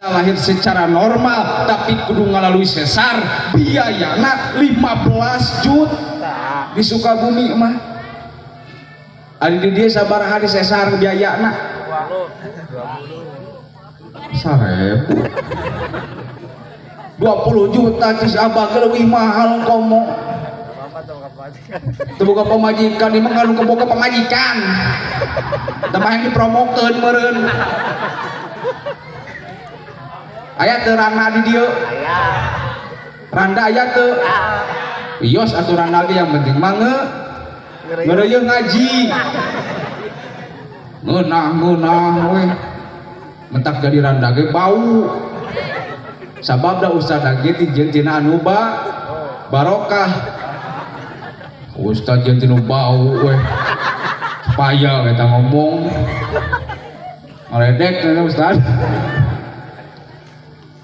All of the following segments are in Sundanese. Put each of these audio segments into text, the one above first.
Lahir secara normal tapi kudu ngalalui sesar, biayana 15 juta di Sukabumi mah. Ari di dieu sabaraha di sesar biayana? 1000. 20 juta cis abah leuwih mahal komo. Teu boga pamajikan, ieu mah nganu boga pamajikan. Tah mah yang dipromokeun meureun. Aya teu randa di dieu? Randa aya teu? Ios atuh randa ge, yang penting mah ngeureuyeung ngaji. Ngeunah-ngeunah we. Mentak jadi randa ge bau. Sabab da ustad ge dijieun tina anu barokah. Ustad jeung tina bau we. Supaya eta ngomong. Ngaledek eta ustad.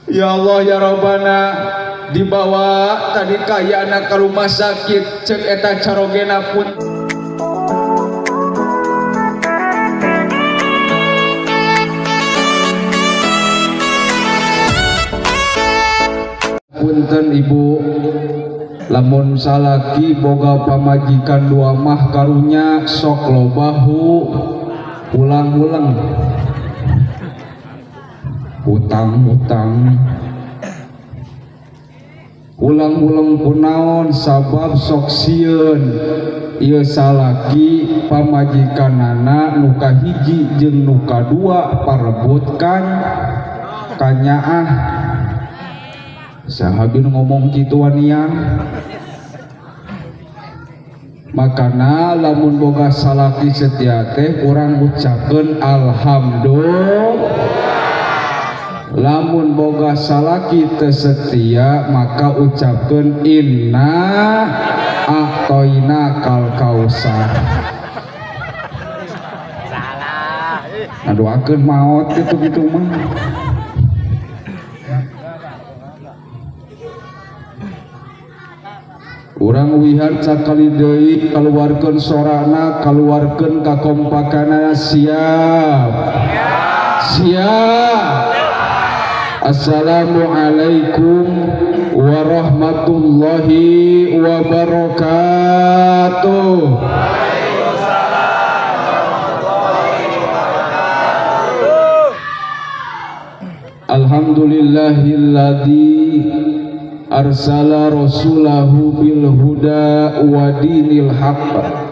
Ya Allah ya Rabbana, dibawa tadi kayana ke rumah sakit, cek eta carogena pun punten ibu, lamun salaki boga pamajikan dua mah karunya sok lobahu ulang-ulang hutang-hutang ulang-ulang kunaon, sabab sok sieun ieu salaki pamajikanana nu kahiji jeung nu kadua parebutkan kanyaah. Saha nu ngomong kitu wanian? Makana lamun boga salaki setia teh urang ucapkeun alhamdulillah. Lamun boga salaki teu setia maka ucapkeun inna a'toina kal kausar. Salah. Ngadoakeun maot kitu-kitu mah. Urang wihar sakali deui, kaluarkeun sorana, kaluarkeun kakompakanana. Siap? Siap. Assalamualaikum warahmatullahi wabarakatuh. Alhamdulillahilladzi arsala rasulahu bil huda wa dinil haqq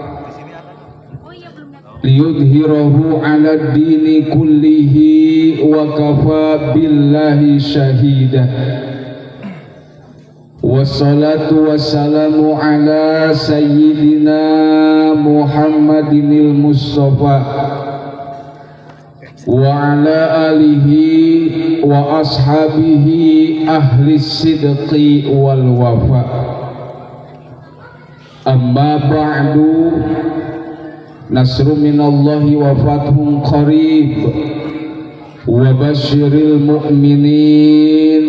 liyudhhirahu 'ala dini kullihi wa kafa billahi syahida. Wassalatu wassalamu ala sayyidina Muhammadinil Mustafa wa ala alihi wa ashabihi ahli sidqi wal wafa. Amma ba'du, nasru minallahi wa fathun qarib wa basyiril mu'minin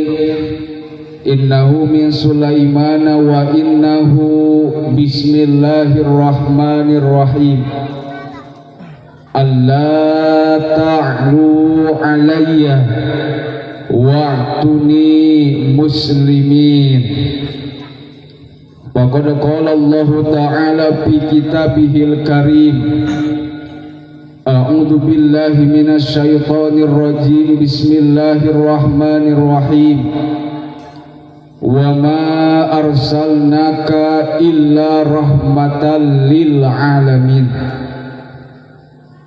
innahu min Sulaimana wa innahu bismillahirrahmanirrahim. Alla ta'lu alayya wa'tuni muslimin. Faqad qala Allah ta'ala fi kitabihil karim. A'udzu billahi minasy syaithanir rajim. Bismillahirrahmanirrahim. Wa ma arsalnaka illa rahmatan lil alamin.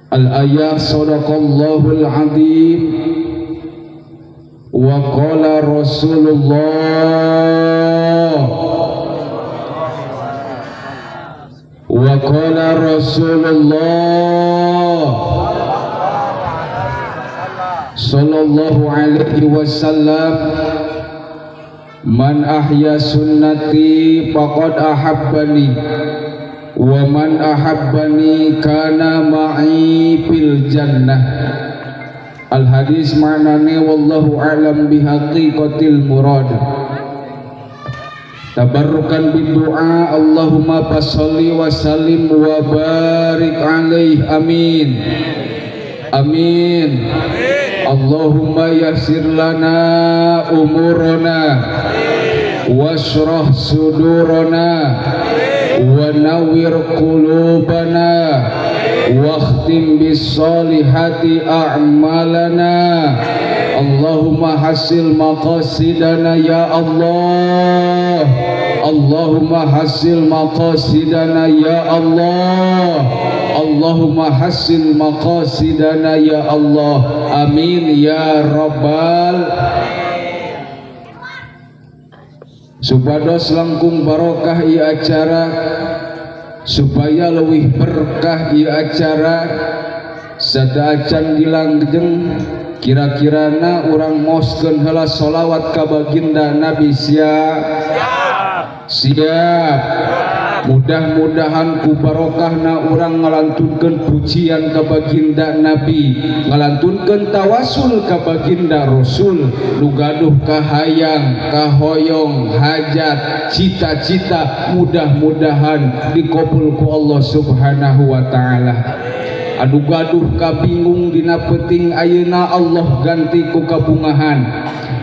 Al-ayat. Sadaqallahul azim. Wa qala Rasulullah wa qala Rasulullah sallallahu alaihi wasallam, man ahya sunnati faqad ahabbani wa man ahabbani kana ma'i fil jannah. Al hadis maknane wallahu a'lam bihaqiqatil murad. Tabarrukan bidu'a Allahumma fasholli wa sallim wa barik alaih. Amin. Amin. Allahumma yassir lana umurana washrah sudurana wa nawwir qulubana wakhtim bis solihati a'malana. Allahumma hasil maqasidana ya Allah. Allahumma hasil maqasidana ya Allah. Allahumma hasil maqasidana ya Allah. Amin ya rabbal. Supados langkung barokah ieu acara, supaya leuwih berkah ieu acara, sadaacan dilangjeng kira-kirana urang maoskeun heula sholawat ka baginda Nabi. Siap? Siap. Mudah-mudahan ku barokahna urang ngalantunkeun pujian ka baginda Nabi, ngalantunkeun tawasul ka baginda Rasul, nu gaduh kahayang, kahoyong, hajat, cita-cita mudah-mudahan dikabul ku Allah Subhanahu wa taala. Anu gaduh kabingung dina peuting ayeuna Allah ganti ku kabungahan.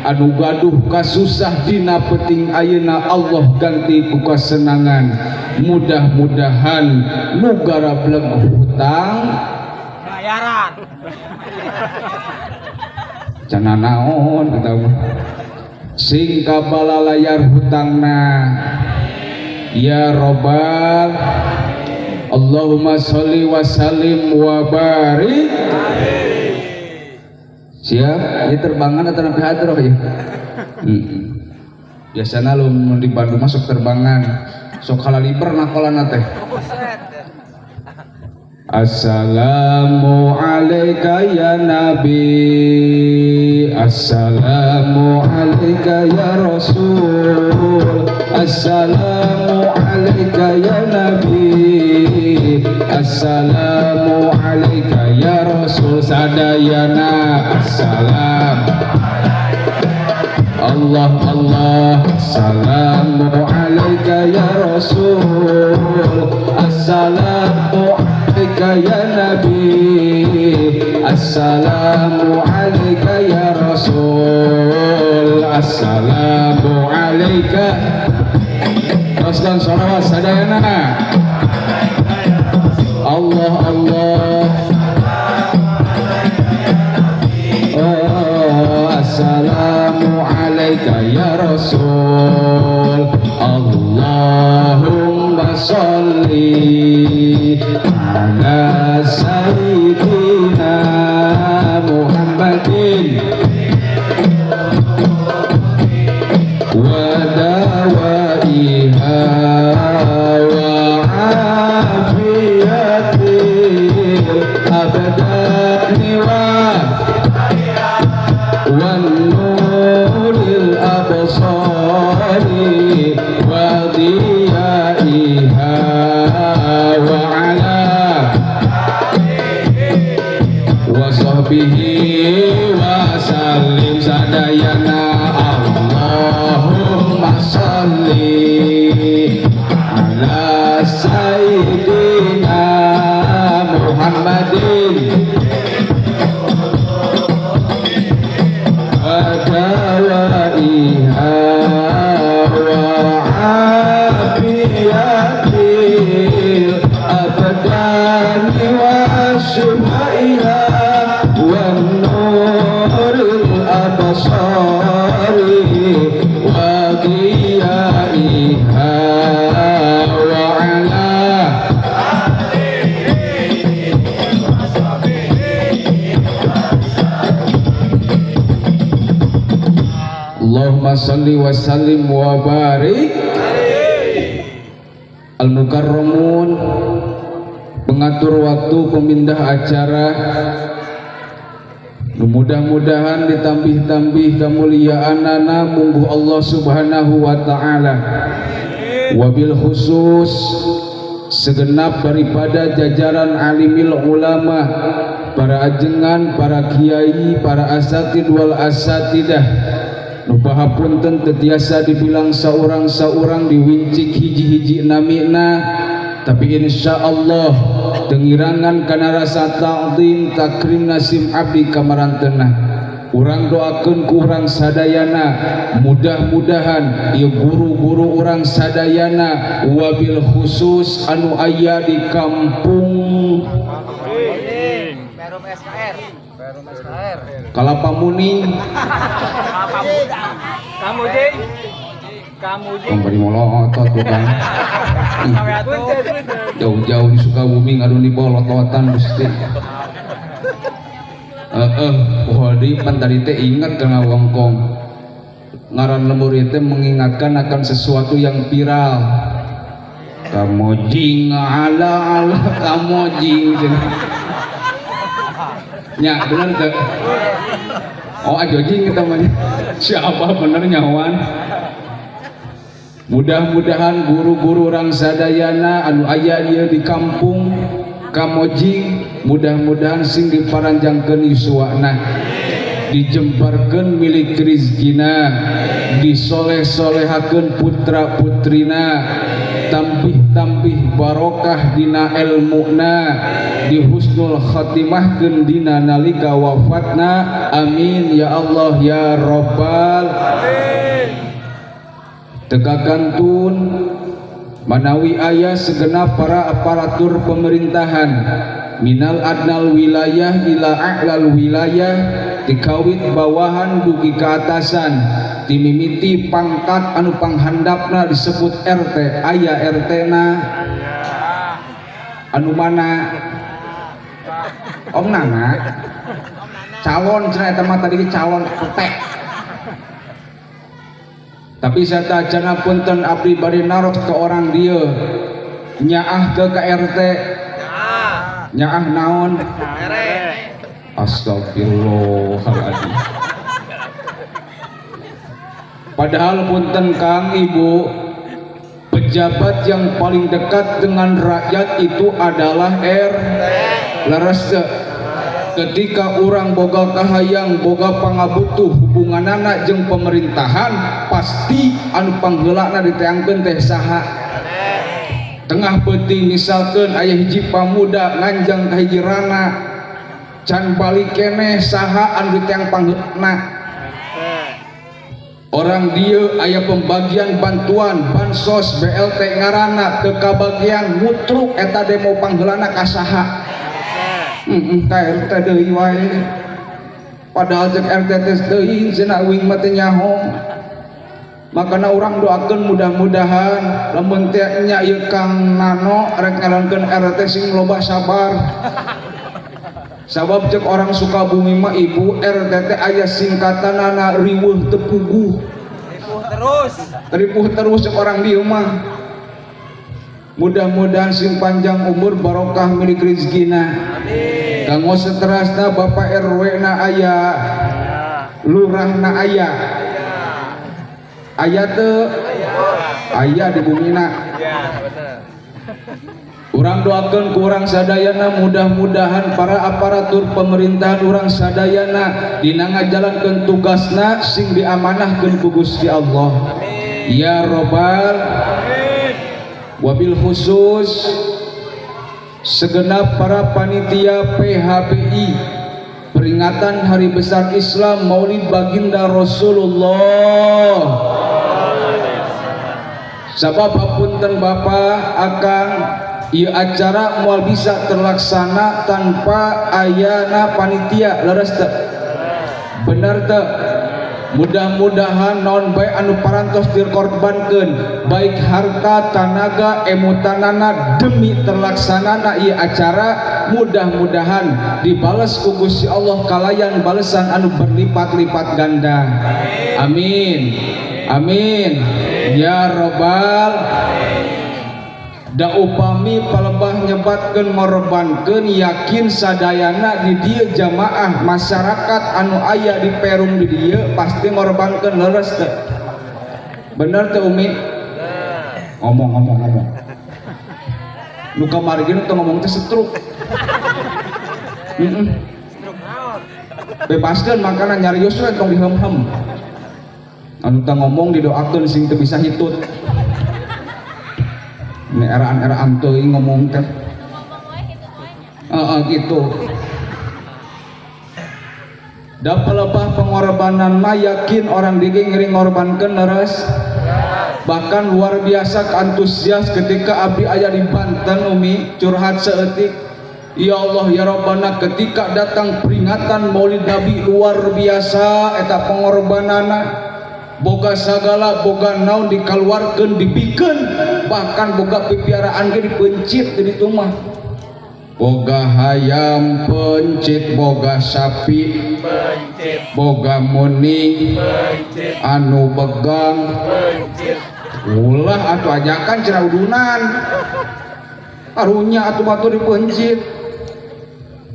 Anu gaduh kasusah dina peuting ayeuna Allah ganti ku kasenangan. Mudah-mudahan nu garableg hutang bayaran cenah naon eta mah sing kabalalayar hutangna ya robbal. Allahumma sholli wa sallim wa barik. Siap? Ini terbangan atau nabi hadroh ya? Biasanya lu di Bandung masuk terbangan sok halaliber nakolana teh. Assalamu alayka ya Nabi, assalamu alayka ya Rasul, assalamu alayka ya Nabi, assalamu alayka ya Rasul. Sadayana assalam. Allah Allah. Assalamu alayka ya Rasul, assalamu alayka ya Nabi, assalamu alayka ya Rasul, assalamu alayka. Teruskan sholawat sadayana. Allah Allah. Oh, assalamu alayka ya Rasul. Allahumma sholli ala sayyidina Muhammadin wa dawaiha wa afiyatil abdani wa nuril absari wa diyaiha wa ala wa sahbihi wa sallim sadayana. Allahumma sholli ala sayyidina Muhammadin wa afiyatil abdani wa syufaiha wa nuril absari wa diyaiha wa ala Allahumma salli wa sallim wa barik. Al-Mukarramun, pengatur waktu, pemindah acara, mudah-mudahan ditambih-tambih kemuliaanana mungguh Allah Subhanahu wa taala. Wabil khusus segenap daripada jajaran alimil ulama, para ajengan, para kiai, para asatid wal asatidah, nu pahapunten teu tiasa dibilang saurang-saurang diwincik hiji-hiji namina, tapi insya Allah tengirangan kana rasa ta'zim takrim nasim abdi kamarantenah. Urang doakeun ku urang sadayana, mudah-mudahan ieu guru-guru urang sadayana, wabil khusus anu aya di kampung Perum SKR. Perum SKR. Kalapa Muning. Kamu jing. Kamu jing. Tong bari molotot bukan. Sampai atuh. Jauh-jauh di Sukabumi ngadu di bolototan, Gusti. Heeh, wah, di pan tadi teh inget kana wongkong. Ngaran lembur itu mengingatkan akan sesuatu yang viral. Kamu jing ala ala kamu jing. Nya bener teh. Oh, ajo jing kita mah. Siapa bener nyawan? Mudah-mudahan guru-guru urang sadayana anu aya ieu di kampung Kamojing mudah-mudahan sing diparanjangkeun yuswana, dijembarkeun milik rizkina, disoleh-solehakeun putra putrina, tambih-tambih barokah dina elmuna, dihusnul khatimahkeun dina nalika wafatna. Amin ya Allah ya Rabbal. Teu kakantun manawi aya segenap para aparatur pemerintahan minal adnal wilayah ila a'lal wilayah, tikawit bawahan dugi ke atasan, timimiti pangkat anu panghandapna disebut RT. Aya RT na anu mana? Om Nana calon cenah, eta mah tadi calon RT. Tapi saya tajana, punten, abdi bari naros ke orang dia, nyaah ke RT, nyaah naon? Astagfirullahaladzim. Padahal punten Kang, Ibu, pejabat yang paling dekat dengan rakyat itu adalah R leres teu? Ketika orang boga kahayang, boga pangabutuh hubunganana jeung pemerintahan, pasti anu pangheulana diteangkeun teh saha? Tengah peuting misalkan aya hiji pamuda nganjang ka hiji rana can balik keneh, saha anu diteang pangheulana? Orang dia aya pembagian bantuan bansos, BLT ngarana, teu kabagian, mutruk eta demo, pangheulana ka saha? Ka RT deui wae. Padahal cek RT teh teuing cenah, uing mah teu nyaho. Makana urang doakeun mudah-mudahan lamun teh nya ieu Kang Nano rek ngalankeun RT sing loba sabar. Sabab cek orang Sukabumi mah, Ibu, RT teh aya singkatanana, riweuh teu puguh. Ripuh terus. Ripuh terus cek orang dieu mah. Mudah-mudahan sing panjang umur, barokah milik rezekina. Amin. Kanggo seterasna Bapak RW na aya, lurah na aya, aya teu? Aya di bumina. Ya, betul. Urang doakan ku urang sadayana mudah-mudahan para aparatur pemerintahan urang sadayana dina ngajalankeun tugasna sing diamanahkeun ku Gusti Allah. Ya Robbal. Wabil khusus segenap para panitia PHBI peringatan Hari Besar Islam Maulid Baginda Rasulullah. Sabab hapunten Bapak, akang, ieu acara moal bisa terlaksana tanpa ayana panitia, leres teu? Bener teu? Mudah-mudahan naon bae anu parantos dikorbankeun, baik harta, tanaga, emutanana, demi terlaksanana ieu acara, mudah-mudahan dibales ku Gusti Allah kalayan balesan anu berlipat-lipat ganda. Amin amin ya robbal. Da upami palebah nyebatkeun ngorbankeun, yakin sadayana di dieu jamaah masyarakat anu aya di perum di dieu pasti ngorbankeun, leres teu? Bener teu, Umi? Ngomong, ngomong, ngomong. Nu kamari ge nu teu ngomong teh stroke. Heeh. Bebaskeun makanan, nyarios we, tong dihem-hem. Anu teu ngomong didoakeun sing teu bisa hitut. Ini eraan-eraan teuing ngomong teh. Heeh, gitu. Da pelebah pengorbanan mah yakin orang dieu ngiring ngorbankeun, leres? Bahkan luar biasa antusias ketika abdi aya di Banten. Umi, curhat saeutik. Ya Allah ya Rabbana, ketika datang peringatan Maulid Nabi, luar biasa eta pengorbanana. Boga sagala, boga naon dikaluarkeun, dibikeun, bahkan boga pipiaraan ge dipencit di ditu mah. Boga hayam pencit, boga sapi Pencit. Boga muning Pencit. Anu begang Pencit. Ulah atuh, ajakan cenah udunan karunya atuh batur dipencit.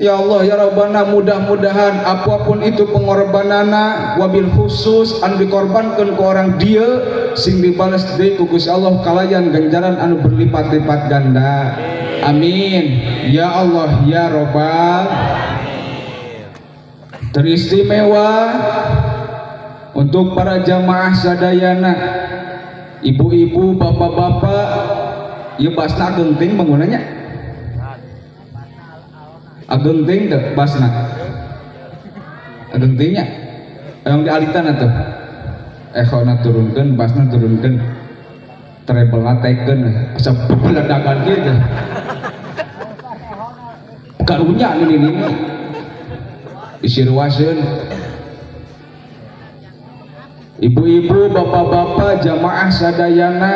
Ya Allah ya Rabbana, mudah-mudahan apapun itu pengorbanana, wabil khusus anu dikorbankan ke orang dieu, sing dibales deui ku Gusti Allah kalayan ganjaran anu berlipat-lipat ganda. Amin ya Allah ya Robbal. Teristimewa untuk para jamaah sadayana, ibu-ibu, bapak-bapak, ieu basna ageng teuing bangunannya, ageng teuing teu basna? Ageng teuing nya, yang dialitan atuh echona turunkeun, basna turunkeun, treble-na tekeun, asa bebeledagan kieu. Karunya ini isirwaseun. Ibu-ibu, bapak-bapak, jamaah sadayana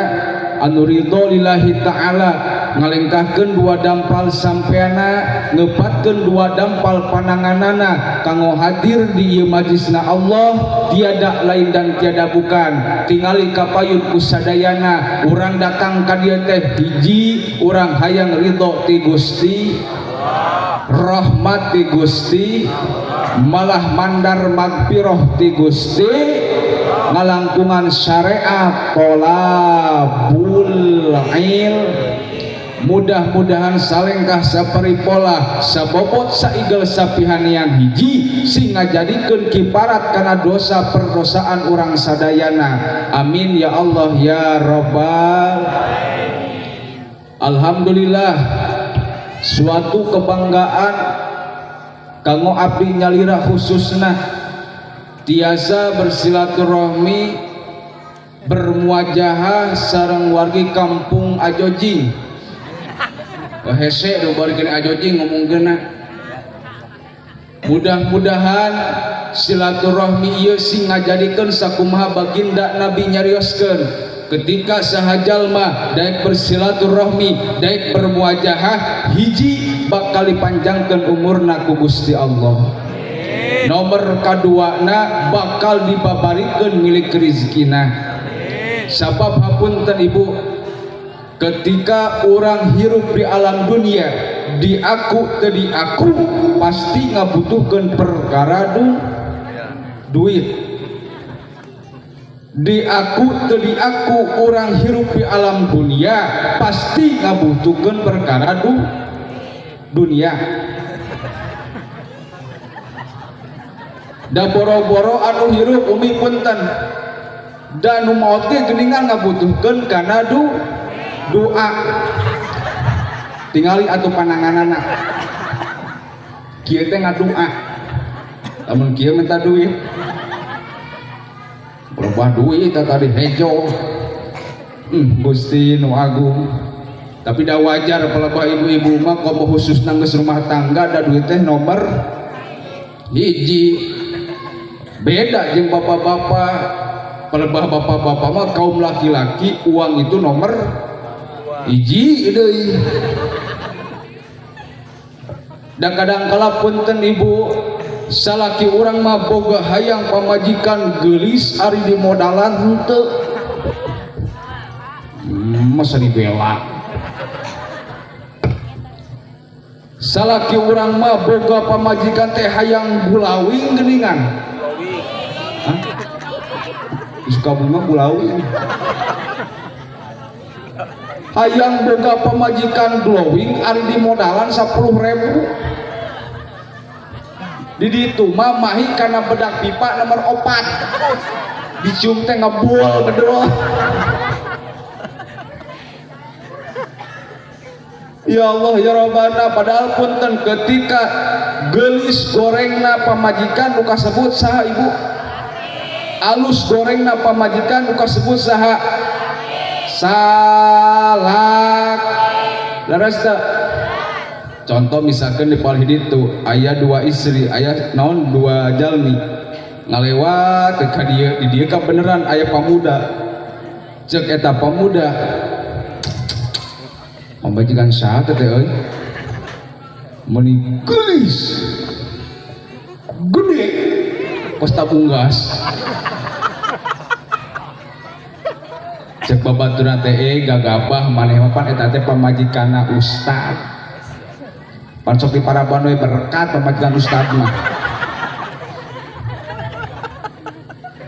anu ridho lillahi ta'ala, ngalengkahkeun dua dampal sampeana, ngepatkeun dua dampal pananganana kanggo hadir di ieu majlisna Allah, tiada lain dan tiada bukan, tingali kapayun ku sadayana urang datang ka dieu teh hiji, urang hayang ridho ti Gusti, rahmat ti Gusti, malah mandar magfirah ti Gusti, ngalangkungan syariat tolabul il. Mudah-mudahan salengkah, saparipolah, sabobot, saigel, sapihanian hiji sing ngajadikeun kiparat kana dosa perdosaan urang sadayana. Amin ya Allah ya Robbal. Alhamdulillah, suatu kebanggaan kanggo abdi nyalira khususna tiasa bersilaturahmi, bermuajahah sareng wargi kampung Ajojing. Wah, hese nu bari kena Ajojing ngomongkeunna. Mudah-mudahan silaturahmi ieu sing ngajadikeun sakumaha baginda Nabi nyarioskeun, ketika saha jalma daek bersilaturahmi, daek bermuajahah, hiji, bakal dipanjangkeun umurna ku Gusti Allah, nomor kaduana bakal dibabarikeun milik rizkina. Sabab hapunten ibu, ketika orang hirup di alam dunia, diaku teu diaku pasti ngabutuhkeun perkara duit. Diaku teu diaku, orang hirup di alam dunia pasti ngabutuhkeun perkara dunia. Da boro-boro anu hirup, umi, punten, da nu maot ge geuningan ngabutuhkeun kana doa. Tingali atuh pananganana, kieu teh ngadoa, lamun kieu minta duit. Berubah duit tadi hejo. Gusti nu agung. Tapi dah wajar pelebah ibu-ibu mah, komo khusus nangges rumah tangga, da duit teh nomor hiji. Beda jeung bapak-bapak. Pelebah bapak-bapak mah, kaum laki-laki, uang itu nomor hiji deui. Dan kadang kala, punten ibu, salaki urang mah boga hayang pamajikan geulis, ari di modalan henteu. Masa dibela. Salaki urang mah boga pamajikan teh hayang gulawing geuningan. Hah? Sukabumi mah gulawing. Hayang boga pamajikan glowing, ari di modalan 10.000. Di ditu mah mahi kana bedak pipa nomor 4, dicium teh ngebul bedul. Ya Allah ya Rabbana, padahal punten, ketika gelis gorengna pamajikan nu kasebut saha, Ibu? Alus gorengna pamajikan nu kasebut saha? Salak. Leres teu? Contoh misalkan di palih ditu aya dua istri, aya naon, dua jalmi ngalewat ke ka dieu, di dieu beneran aya pamuda. Cek eta pamuda, "Pamajikan saha teh euy? Meuni geulis, gede, kos tabung gas." Cek babaturan teh, "Eh, gagabah maneh mah, pan eta teh pamajikanna ustad. Pan sok diparaban we berkat pamajikan ustad mah."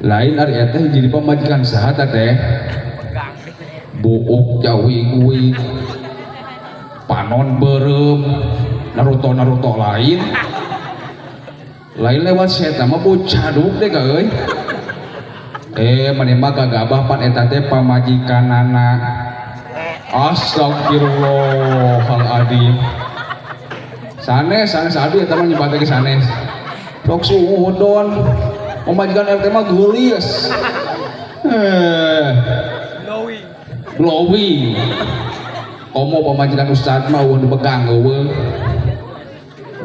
"Lain ari eta, jadi pamajikan saha teh? Buuk jawig-wig, panon beureum, Naruto Naruto." Lain, lain lewat saya mah bocah caduk deh ka euy. "Eh, maneh mah gagabah, pan eta teh pamajikanana." Astagfirullahaladzim. Sanes, sanes abdi eta mah, nyebat ge sanes. Sok suudon, pamajikan RT mah geulis. Eh. Glowing. Glowing. Komo pamajikan ustad mah euweuh dipegang euweuh.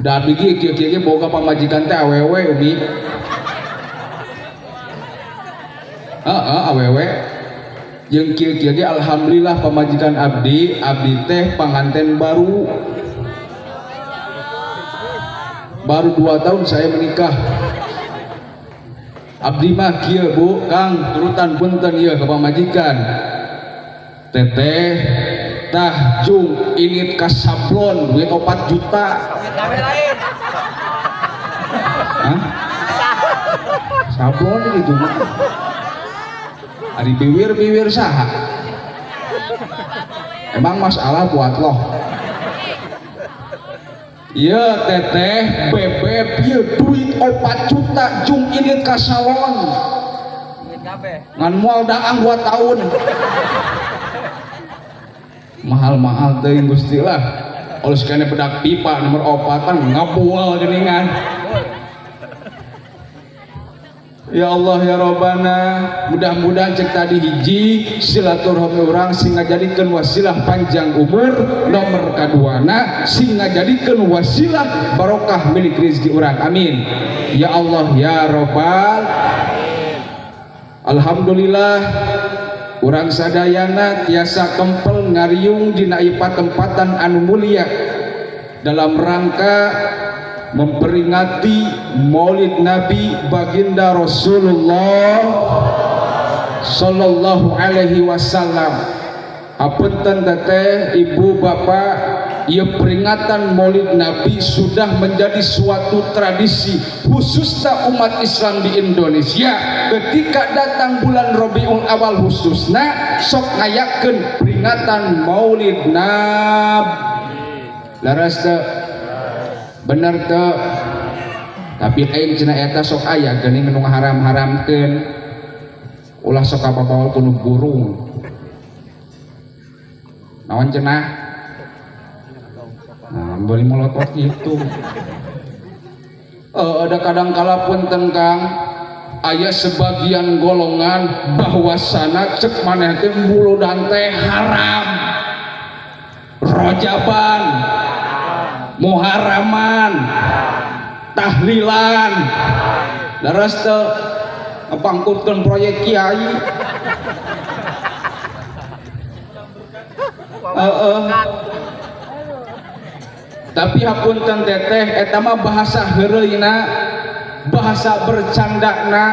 Da abdi ge kieu-kieu ge boga pamajikan teh awewe, Umi. Heeh, awewe. Jeung kieu-kieu ge alhamdulillah pamajikan abdi, abdi teh panganten baru. Baru 2 tahun saya menikah. Abdi mah kieu, Bu, Kang, turutan punten ieu ka pamajikan. Teteh tah jung init ka sablon duit 4 juta. Lain. Hah? Sablon gitu mah. Ari biwir-biwir saha? Emang masalah buat lo? Iya teteh, bebeb ieu duit 4 juta jung init ka salon. Duit kabeh. Ngan moal daang 2 tahun. Mahal-mahal teuing Gusti lah. Alus kene bedak pipa nomor 4 kan ngabual geuningan. Ya Allah ya Robbana, mudah-mudahan cek tadi hiji silaturahmi urang sing ngajadikeun wasilah panjang umur, nomor kaduana sing ngajadikeun wasilah barokah milik rezeki urang. Amin. Ya Allah ya Robbal. Alhamdulillah urang sadayana tiasa kempel ngariung dina ieu patempatan anu mulia dalam rangka memperingati Maulid Nabi baginda Rasulullah Sallallahu Alaihi Wasallam. Hapunten teteh, ibu, bapak, ieu peringatan Maulid Nabi sudah menjadi suatu tradisi khususnya umat Islam di Indonesia. Ketika datang bulan Rabiul Awal khususnya sok ngayakeun peringatan Maulid Nabi. Laras teu? Bener teu? Tapi lain cenah eta sok aya geuning nu ngaharam-haramkeun. Ulah sok kababawal kudu burung. Naon cenah? Nah, beli molotot gitu. Ada kadang kala pun tengkang aya sebagian golongan bahwasana cek maneh teh muludan teh haram. Rojaban, Muharraman, tahlilan, leres teu? Ngebangkrutkeun proyek kiai. Heeh. Tapi hapunten teteh, eta mah bahasa heureuyna, bahasa bercandana,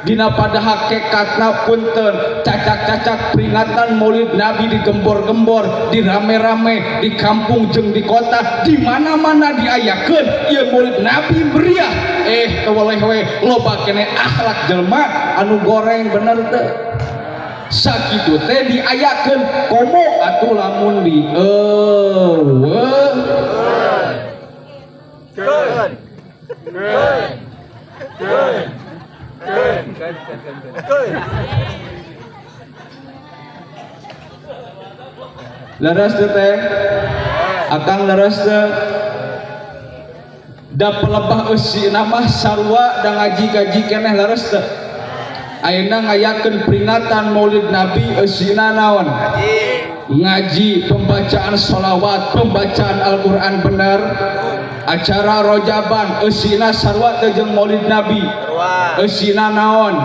dina pada hakikatna punten cacak-cacak peringatan Maulid Nabi digembor-gembor, dirame-rame di kampung jeung di kota, di mana-mana diayakeun ieu Maulid Nabi meriah. Eh, teu we loba keneh akhlak jelema anu goreng, bener teu? Sakitu teh diayakeun, komo atuh lamun di eueuh. Keun. Keun. Keun. Keun. Keun. Keun. Leres teu teh? Akang leres teu? Da pelebah eusina mah sarua da ngaji-gaji keneh, leres teu? Ayeuna ngayakeun peringatan Maulid Nabi, eusina naon? Ngaji, pembacaan sholawat, pembacaan Al-Quran, bener? Acara rojaban eusina sarua teu jeung Maulid Nabi? Eusina naon?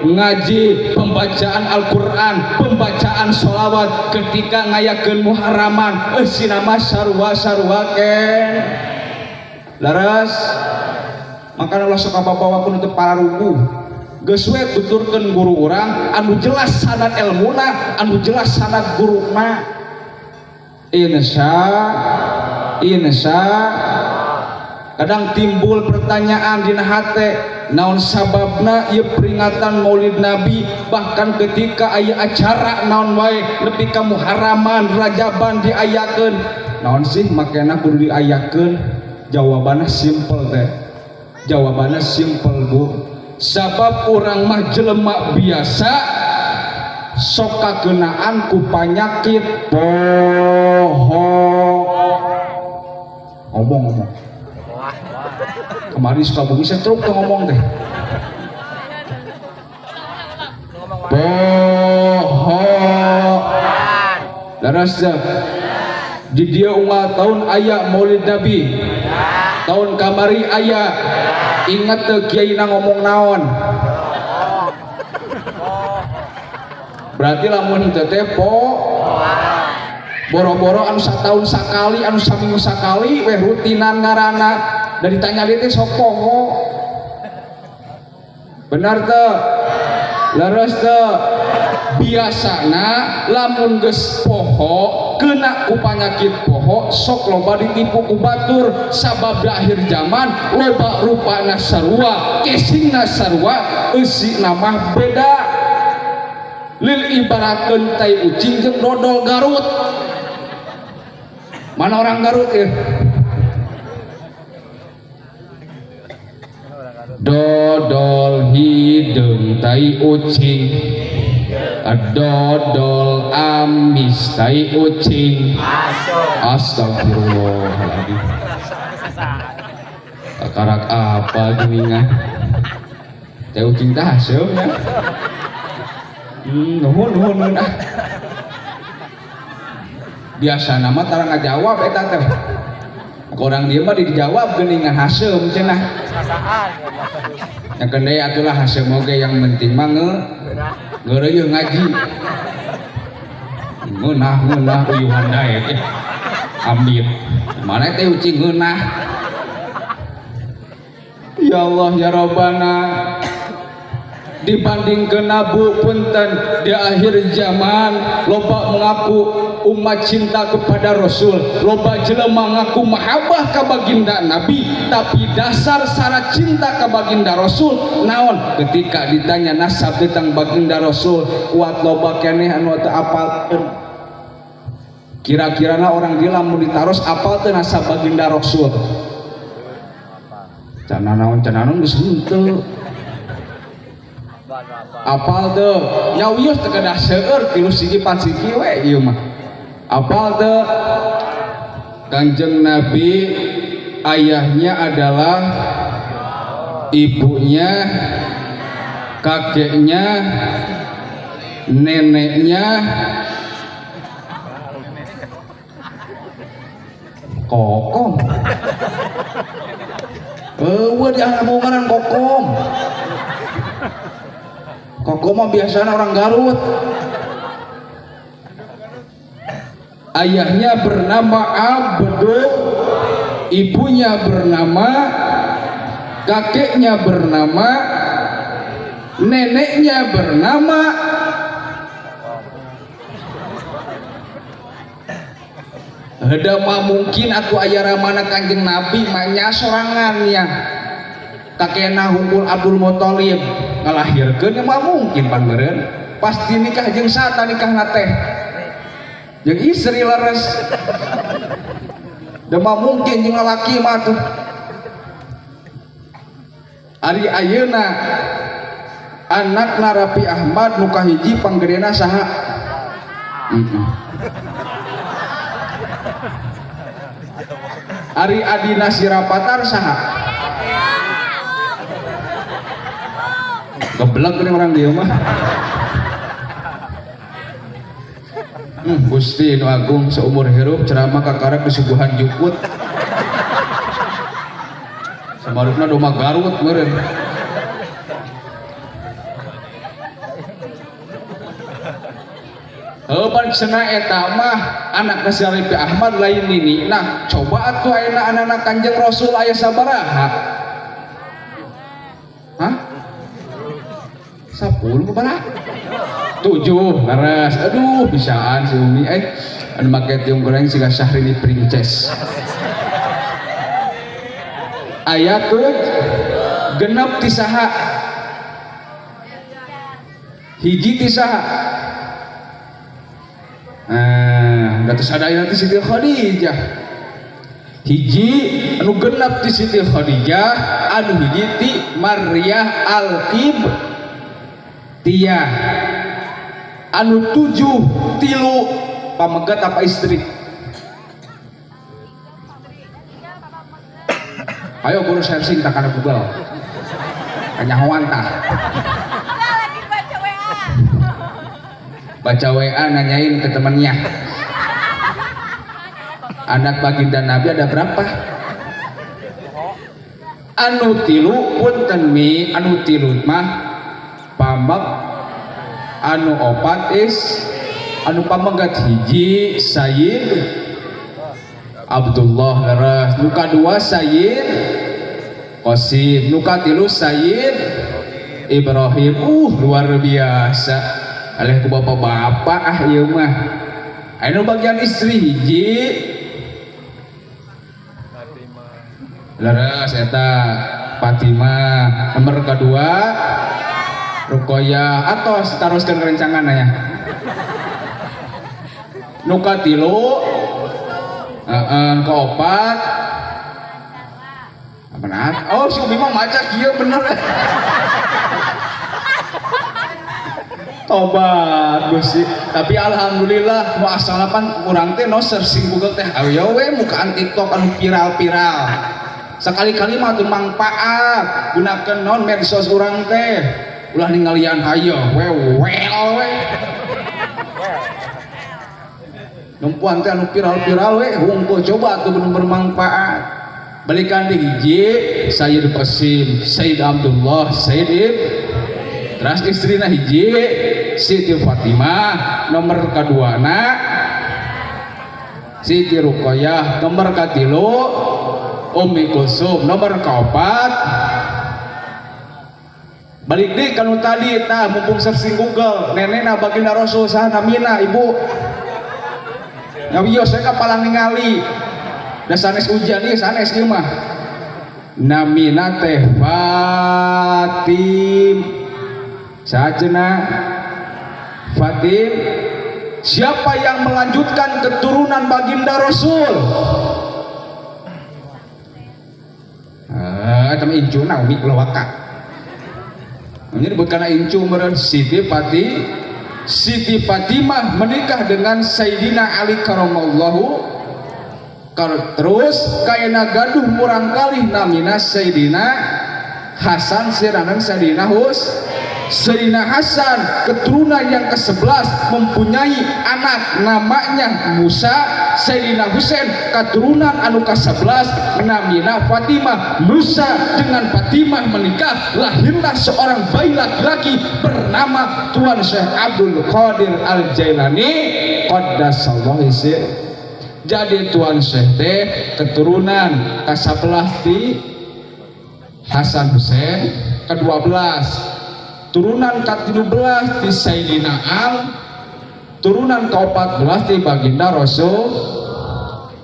Ngaji, pembacaan Al-Quran, pembacaan sholawat. Ketika ngayakeun muharaman, eusina mah sarua sarua keneh, leres? Makana ulah sok kabawa ku teu pararuguh. Geus we tuturkeun guru urang anu jelas sanad elmuna, anu jelas sanad guruna. Insya insya. Kadang timbul pertanyaan dina hate, naon sababna ieu peringatan Maulid Nabi, bahkan ketika aya acara naon wae nepi ka muharaman, rajaban diayakeun, naon sih makena kudu diayakeun? Jawabannya simple teh, jawabannya simple, Bu. Sabab urang mah jelema biasa, sok kakenaan ku panyakit poho. Ngomong-ngomong, kemarin Sukabumi saya truk tuh ngomong deh poho. Leres? Di dieu unggal tahun aya Maulid Nabi, tahun kamari aya. Ingat teu kiai ngomong naon? Berarti lamun teu teh po boro-boro anu satahun sakali, anu saminggu sakali weh rutinan ngaranna da ditanya teh sok poho. Benar teu? Leres teu? Biasana lamun geus poho, kena ku panyakit poho, sok loba ditipu ku batur, sabab di akhir zaman loba rupana sarua, casingna sarua, eusina mah beda. Lil ibaratkeun tai ucing jeung dodol Garut. Mana orang Garut ya? Dodol hideung, tai ucing dodol amis, tai ucing. Astagfirullahaladzim, kakarak apa gini? Tai ucing tah haseum ya. Nuhun, nuhun, nuhun. Ah, biasa nama tara ngajawab eta teh. Orang dia mah dijawab geuningan, haseum cenah. Ya keun deui atulah, haseum oge, yang penting mah ngeureuyeung ngaji. Ngeunah ngeunah uyuhan daek eh. Ambit. Mana teh ucing ngeunah. Ya Allah ya Rabbana, dibanding Bu, punten, di akhir zaman loba mengaku umat cinta kepada Rasul, loba jelema ngaku mahabbah ka baginda Nabi, tapi dasar syarat cinta ka baginda Rasul naon? Ketika ditanya nasab tentang baginda Rasul, kuat loba keneh anu teu apal. Kira-kira orang dia lamun ditaros, apal teu nasab baginda Rasul? Can naon, can naon, geus henteu apal teu. Nya wios teu kedah seueur, tilu siki pat siki we ieu mah. Apal teu? Kanjeng Nabi ayahnya adalah, ibunya, kakeknya, neneknya Kokom. Eueuh di ngaran Kokom. Kokom mah biasanya orang Garut. Ayahnya bernama Abdul, ibunya bernama, kakeknya bernama, neneknya bernama. Heda mah mungkin atuh aya ramana Kanjeng Nabi mah nya sorangan ya. Kakekna hungkul Abdul Muthalib ngalahirkeun, ya mah mungkin pan meureun. Pasti nikah jeung saha nikahna teh? Jeung istri, leres? Da mah mungkin jeung lalaki mah tuh. Ari ayeuna anakna Raffi Ahmad nu kahiji panggedena saha? Ari adina si Rapatar saha? Geblek nih orang dia mah. Gusti Nu Agung seumur hirup ceramah kakarek disuguhan jukut. Samarupna doma Garut meureun. Heuh pan cenah eta mah anakna si Rifki Ahmad lain nini. Nah, coba atuh ayeuna anak-anak Kanjeng Rasul aya sabaraha? Hah? 10 kepala? 7 leres. Aduh, bisaan si Umi anu make tiung goreng siga Syahrini Princess. Aya tuh genep ti saha? Hiji ti saha? Nah, da teu sadaya ti Siti Khadijah. Hiji anu genep ti Siti Khadijah, anu hiji ti Maryah Al-Qibtiyah. Anu 7 tilu pamegat apa istri? Ayo guru searching tak kana Google. Kanyahoan tah. Lagi baca WA. Baca WA nanyain ke temannya. Anak baginda Nabi ada berapa? Anu tilu punten mi, anu tilu mah pamek, anu opat is, anu pamegat hiji Sayyid Abdullah leres, nu kadua Sayyid Qasim, nu katilu Sayyid Ibrahim. Luar biasa. Alih ku bapak-bapak ah ieu mah. Anu bagian istri hiji leres eta Fatimah, nomor kedua Ruqayyah, atau taroskeun rencangan nya. Nu katilu heeh, keopat benar. Oh, si Umi mah maca kieu bener. Tobat Gusti. Tapi alhamdulillah nu asalna pan urang teh no searching Google teh ayo we mukaan TikTok anu viral-viral. Sekali-kali mah teu mangpaat gunakeun non medsos urang teh. Ulah ningalian hayo we wel we. Nempuan teh anu viral-viral we hungkul coba tuh bener bermanfaat. Balikan di hiji Sayyid Qasim, Sayyid Abdullah, Sayyid Ib. Terus istrina hiji Siti Fatimah, nomor kaduana Siti Ruqayyah, nomor katilu Ummi Kulsum, nomor kaopat. Balik deui kanu tadi tah mumpung searching Google, nenekna baginda Rasul saha namina ibu? Nyawios we kapalang ningali. Da sanes ujian ieu sanes ieu mah. Namina teh Fatim. Saha Fatim. Siapa yang melanjutkan keturunan baginda Rasul? Eta mah incuna umi ulah waka. Ini disebut karena incu meureun Siti Fati. Siti Fatimah menikah dengan Sayyidina Ali karamallahu. Terus kayana gaduh murangkalih namina Sayyidina Hasan siranan Sayyidina Hus. Sayyidina Hasan keturunan yang ke-11 mempunyai anak namanya Musa. Sayyidina Husain keturunan anu ke-11 namina Fatimah. Musa dengan Fatimah menikah, lahirlah seorang bayi laki-laki bernama Tuan Syekh Abdul Qadir Al-Jailani qaddasallahu sirrah. Jadi Tuan Syekh teh keturunan ke-11 di Hasan Husain, ke-12 turunan ke-13 di Sayyidina Al, turunan ke-14 di baginda Rasul.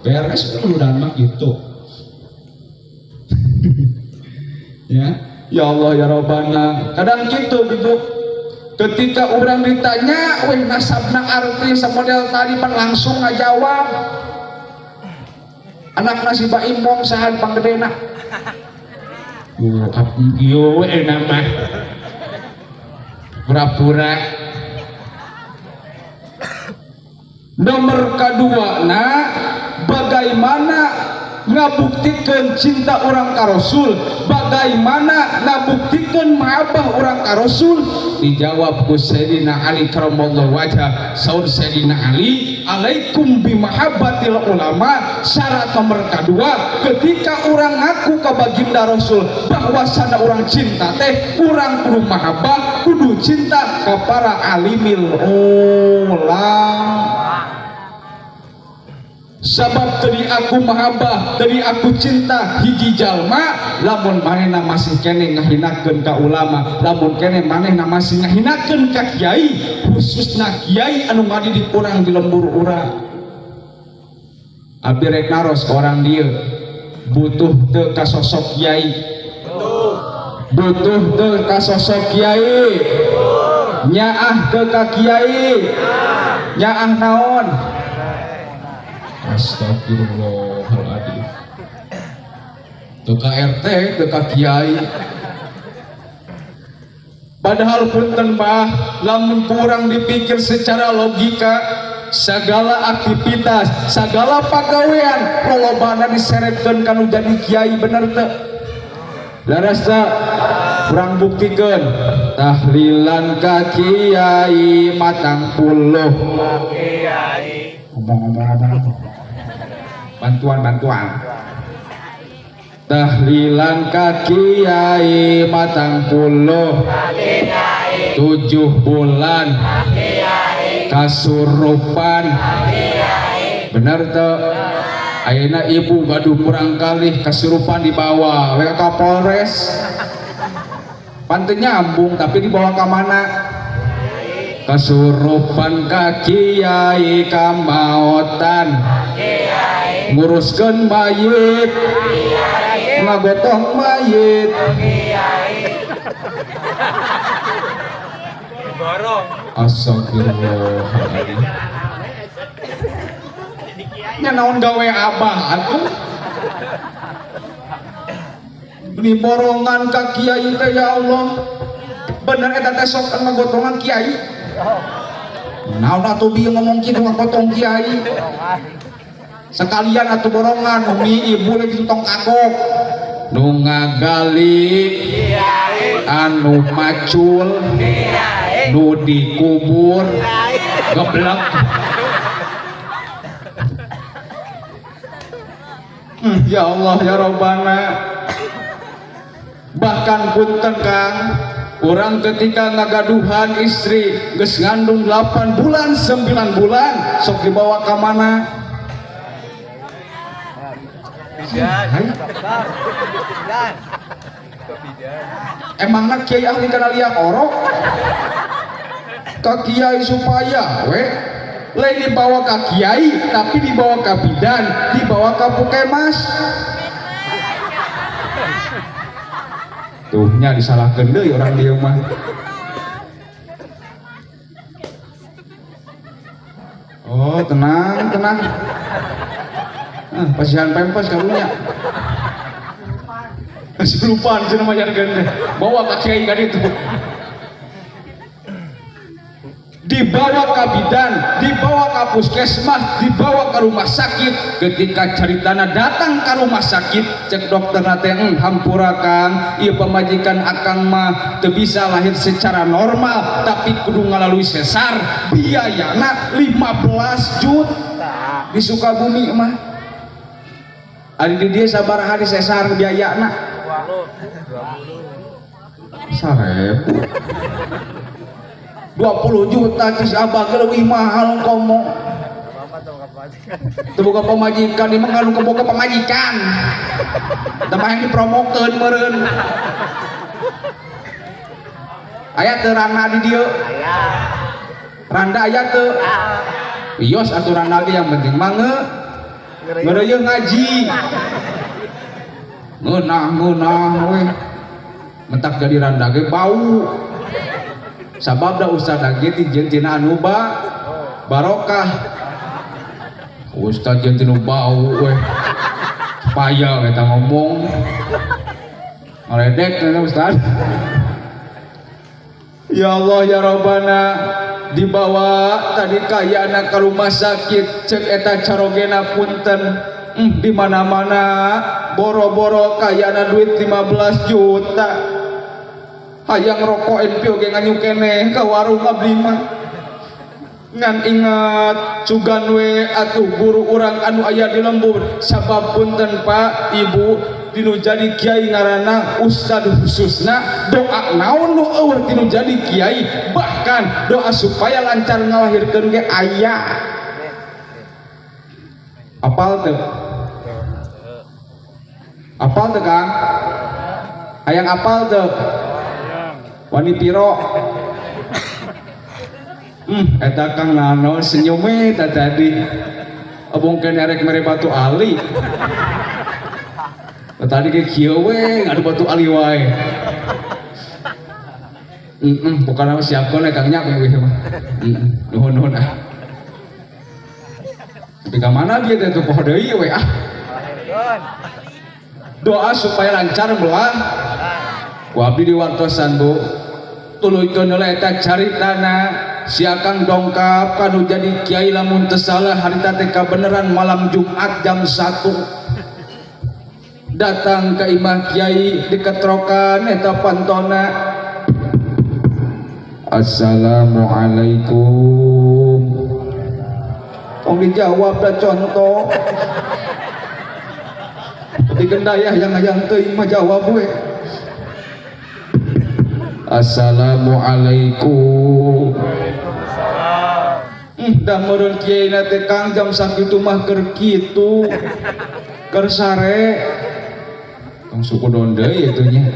Beres urunan mah gitu. Ya, ya Allah ya Rabbana. Kadang gitu gitu. Ketika orang ditanya, weh nasabna arti semodel tadi pan langsung ngajawab. Anak nasi Baim mong sahan panggedena. Yo we nama. Pura-pura. Nomor kedua na Bagaimana ngabuktikeun cinta urang ka Rasul? Bagaimana ngabuktikeun mahabbah urang ka Rasul? Dijawab ku Sayyidina Ali karamallahu wajah. Saur Sayyidina Ali, alaikum bimahabbatil ulama. Syarat nomor kedua, ketika urang ngaku ka baginda Rasul bahwasana urang cinta teh, urang kudu mahabbah, kudu cinta ka para alimil ulama. Sabab tadi aku mahabbah, tadi aku cinta hiji jalma, lamun manehna masih kene ngahinakeun ka ulama, lamun kene manehna masih ngahinakeun ka kiai, khususna kiai anu ngadidik urang di lembur urang. Abdi rek naros ka orang dieu, butuh teu ka sosok kiai? Butuh teu ka sosok kiai? Nyaah teu ka kiai? Nyaah naon? Astagfirullahaladzim. Teu ka RT, teu ka kiai. Padahal punten bah, lamun kurang dipikir secara logika, segala aktivitas, segala pagawean lolobana diseretkeun kanu jadi kiai, bener teu? Leres teu? Kurang buktikeun. Tahlilan ka kiai 40. Ngomong-ngomong apa? Bantuan, bantuan. Tahlilan ka kiai 40, 7 bulan kasurupan, bener teu? Ayeuna ibu gaduh kurang kalih kasurupan, dibawa we ka Polres, pan teu nyambung, tapi dibawa ke mana? Kasurupan ka kiai, kamaotan, nguruskeun mayit, ngagotong mayit. Borong. Astagfirullahaladzim. Nya naon gawe abah atuh? Ini borongan ka kiai teh, ya Allah. Bener eta teh sok ngagotongan kiai? Naon atuh bieu ngomong kitu, ngagotong kiai? Sekalian atuh borongan, umi ibu lagi tong kagok. Nu ngagali, anu macul, nu dikubur, geblek. Ya Allah ya Robbana. Bahkan punten Kang, orang ketika ngagaduhan istri geus ngandung 8 bulan, 9 bulan, sok dibawa ke mana? Bidan. Hai? Bidan. Ke bidan. Emangna kiai ahli kana liang orok? Ka kiai supaya we lain dibawa ke kiai, tapi dibawa ke bidan, dibawa ke pukemas. Tuh nya, disalahkeun deui orang dieu mah. Oh, tenang, tenang. Ah, pasihan pempes karunya. Kesurupan cenah mayarkeun teh. Bawa ka kiai ka ditu. Dibawa ke bidan, dibawa ke puskesmas, dibawa ke rumah sakit. Ketika ceritana datang ke rumah sakit, cek dokter teh, hampura Kang, ieu pamajikan akang mah teu bisa lahir secara normal, tapi kudu ngalalui sesar, biayana 15 juta di Sukabumi mah. Ari di dieu sabaraha di sesar biayana? 20. 1000. 20 juta cis abah leuwih mahal komo. Bapak tuh pamajikan. Teu boga pamajikan, ieu mah nganu boga pamajikan. Tah yang dipromokeun meureun. Aya teu randa di dieu? Aya. Randa aya teu? Wios atuh randa ge, yang penting mah ngeureuyeung ngaji. Ngeunah ngeunah we. Mentak jadi randa ge bau. Sabab da ustad ge dijieun tina anu barokah. Ustad jeung tina bau we. Payah eta ngomong. Ngaledek eta ustad. Ya Allah ya Rabbana, Dibawa tadi kayana ke rumah sakit, cek eta carogena punten, di mana-mana boro-boro kayana duit 15 juta, hayang rokok NPO ge nganyu keneh ke warung abdi mah. Ngan ingat sugan we atuh guru urang anu aya di lembur, sabab punten Pak, Ibu, tinu jadi kiai ngaranna ustad khususna doa naon nu eueuh tinu jadi kiai, bahkan doa supaya lancar ngalahirkeun ge aya. Apal teu? Apal teu, Kang? Hayang apal teu? Wani piro? Eta Kang Nano senyum eta tadi. Abong kene rek mere batu ali. Tadi ge kieu we, ngadu batu ali wae. Bukan apa siapkeun we Kang nya we mah. Nuhun nuhun ah. Tapi ka mana dia teh tuh poho deui we ah. Doa supaya lancar belah. Ku abdi diwartosan, Bu. Tuluykeun heula eta caritana si Akang dongkap kanu jadi kiai. Lamun teu salah harita teh kabeneran malam Jumat jam 1 datang ke imah kiai, diketrokan eta pantona, "Assalamualaikum." Tong dijawab dah, contoh tapi gendayah yang hayang teuing mah jawab we. "Assalamualaikum." Dah meureun kiai na teh, Kang, jam sakitu mah keur kitu, keur sare. Tong suku deui itu nya.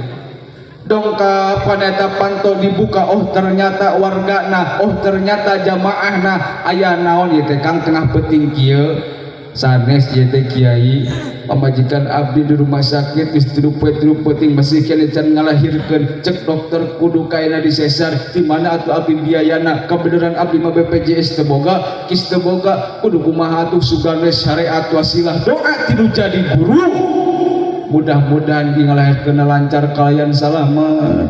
Dongkap eta panto dibuka, oh ternyata wargana, oh ternyata jamaahna. "Aya naon ieu teh, Kang, tengah peuting kieu?" "Sanes ieu teh, Kiai, pamajikan abdi di rumah sakit geus 3 poe 3 peuting masih keneh can ngalahirkeun. Cek dokter kudu kaena disesar. Di mana atuh abdi biayana? Kebenaran abdi mah BPJS teu boga, KIS teu boga, kudu kumaha atuh? Sugan we syariat wasilah doa tilu jadi guru, mudah-mudahan di ngalahirkeun lancar kalian salamet."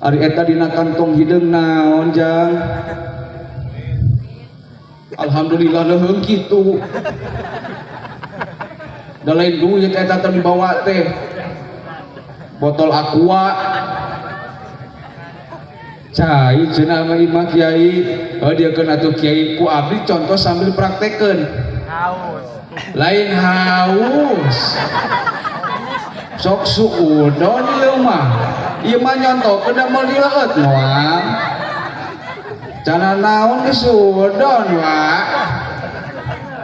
Ari eta dina kantong hideung naon, Jang? Alhamdulillah leuheung kitu. Da lain duit eta teh dibawa teh. Botol Aqua. Cai cenah mah imah kiai. Oh dia keun atuh kiai, ku abdi contoh sambil praktekeun. Haus. Lain haus. Sok suudon ieu mah. Ieu mah nyontohkeun da meuli leueut moal. Cana naon ge suudon wa.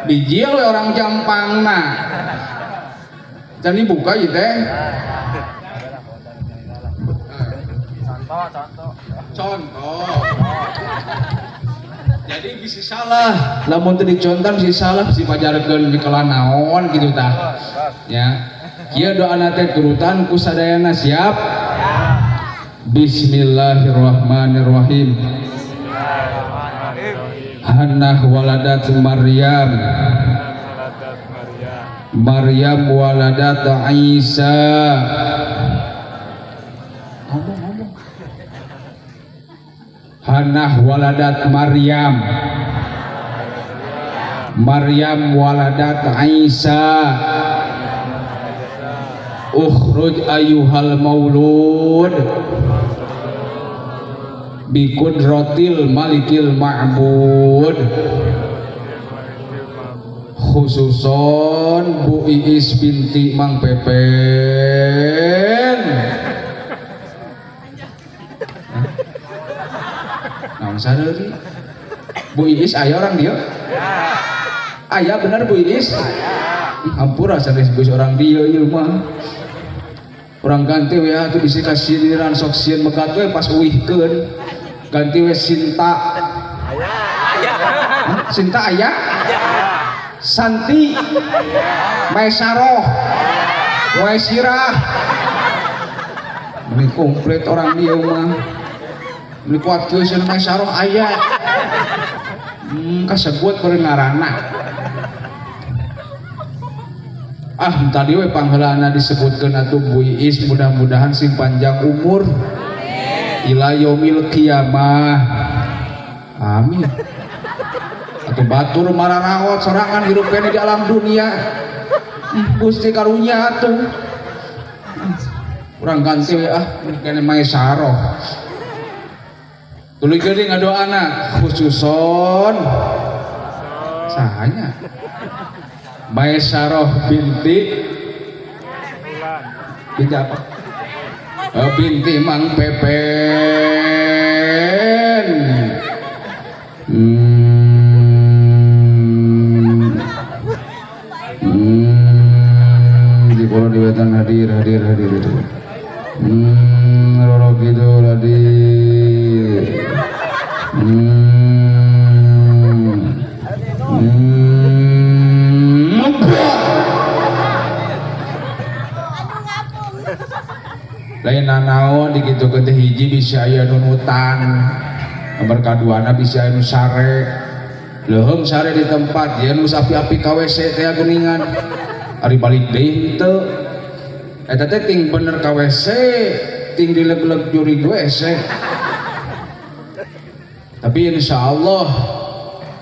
Bijil we orang Jampangna. Can dibuka ieu teh. Contoh, contoh. Contoh. Jadi bisa salah. Lamun teu dicontoh bisa salah, bisa pajarkeun di naon gitu tah. Ya. Kieu doana teh, turutan ku sadayana, siap? Bismillahirrahmanirrahim. Hannah waladat Maryam. Maryam waladat Isa. Ngomong, ngomong. Hannah waladat Maryam. Maryam waladat Isa. Ukhruj ayyuhal maulud bikudratil malikil ma'bud, khususon Bu Iis binti Mang Pepen. Naon sadeuri? Bu Iis aya orang dia? Aya bener Bu Iis? Hampura sanes Bu Iis orang dia ieu mah. Urang ganti we atuh, bisi kasiriran sok sieun megat we pas uihkeun. Ganti we Sinta. Hah? Sinta aya? Santi. Maisaroh. Waisirah. Ini komplit orang dia mah. Ini kuat kieu cenah Maisaroh aya. Kasebut beureun ngaranna. Ah, tadi we pangheulana disebutkeun atuh Bu Iis, mudah-mudahan sing panjang umur. Ila yaumil qiyamah. Amin. Atau batur mararaot sorangan hirup keneh di alam dunia. Gusti karunya atuh. Urang ganti we ah, keneh Maisaroh. Tuluy geuning ngadoana khususon sahanya Maisaroh binti binti apa? Binti Mang Pepen. Di kolon di wetan hadir hadir hadir itu. Roro Kidul hadir. Aduh, ngapung. Lain nanaon digitukeun teh, hiji bisa aya nu nutan, nomor kaduana bisa aya nu sare leuheung, sare di tempat ya, nu api-api ka WC teh geuningan, ari balik deui henteu. Eta teh ting bener ka WC, ting dileg-leg jurig WC. Tapi insya Allah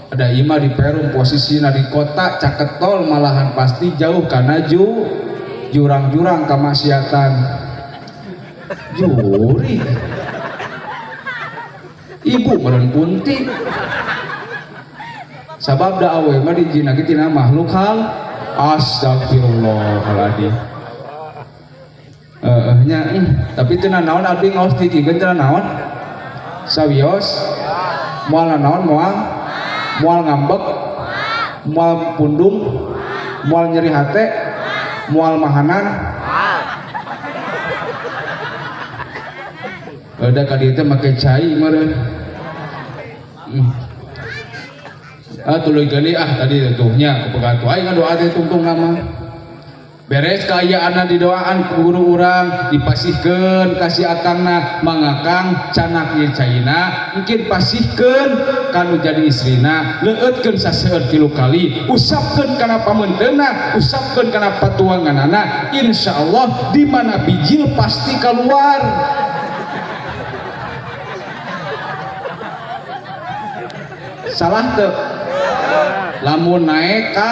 ada imah di Perum, posisinya di kota caket tol, malahan pasti jauh karena jurang-jurang kemaksiatan, juri ibu meureun punti, sabab da awe mah dijina tina makhluk hal. Astagfirullahaladzim. Heeh nya, tapi teu naon, abdi ngaos dijieun teu naon, sawios moal naon, moal moal ngambek, moal pundung, moal nyeri hate, moal mahanan. Udah ka dieu teh make cai meureun. Ah, tuluy geuning ah, tadi tuhnya kepegang tuh aing ngadoa teh tungtung nama. Beres kaayaanna didoaan ku guru urang, dipasihkeun ka si akangna, mangakang canak ieu caina, mungkin pasihkeun kanu jadi istrina, leueutkeun saseueur 3 kali, usapkeun kana pameunteuna, usapkeun kana patuanganana, insyaallah di mana bijil pasti keluar. Salah teu? Lamun naik ka,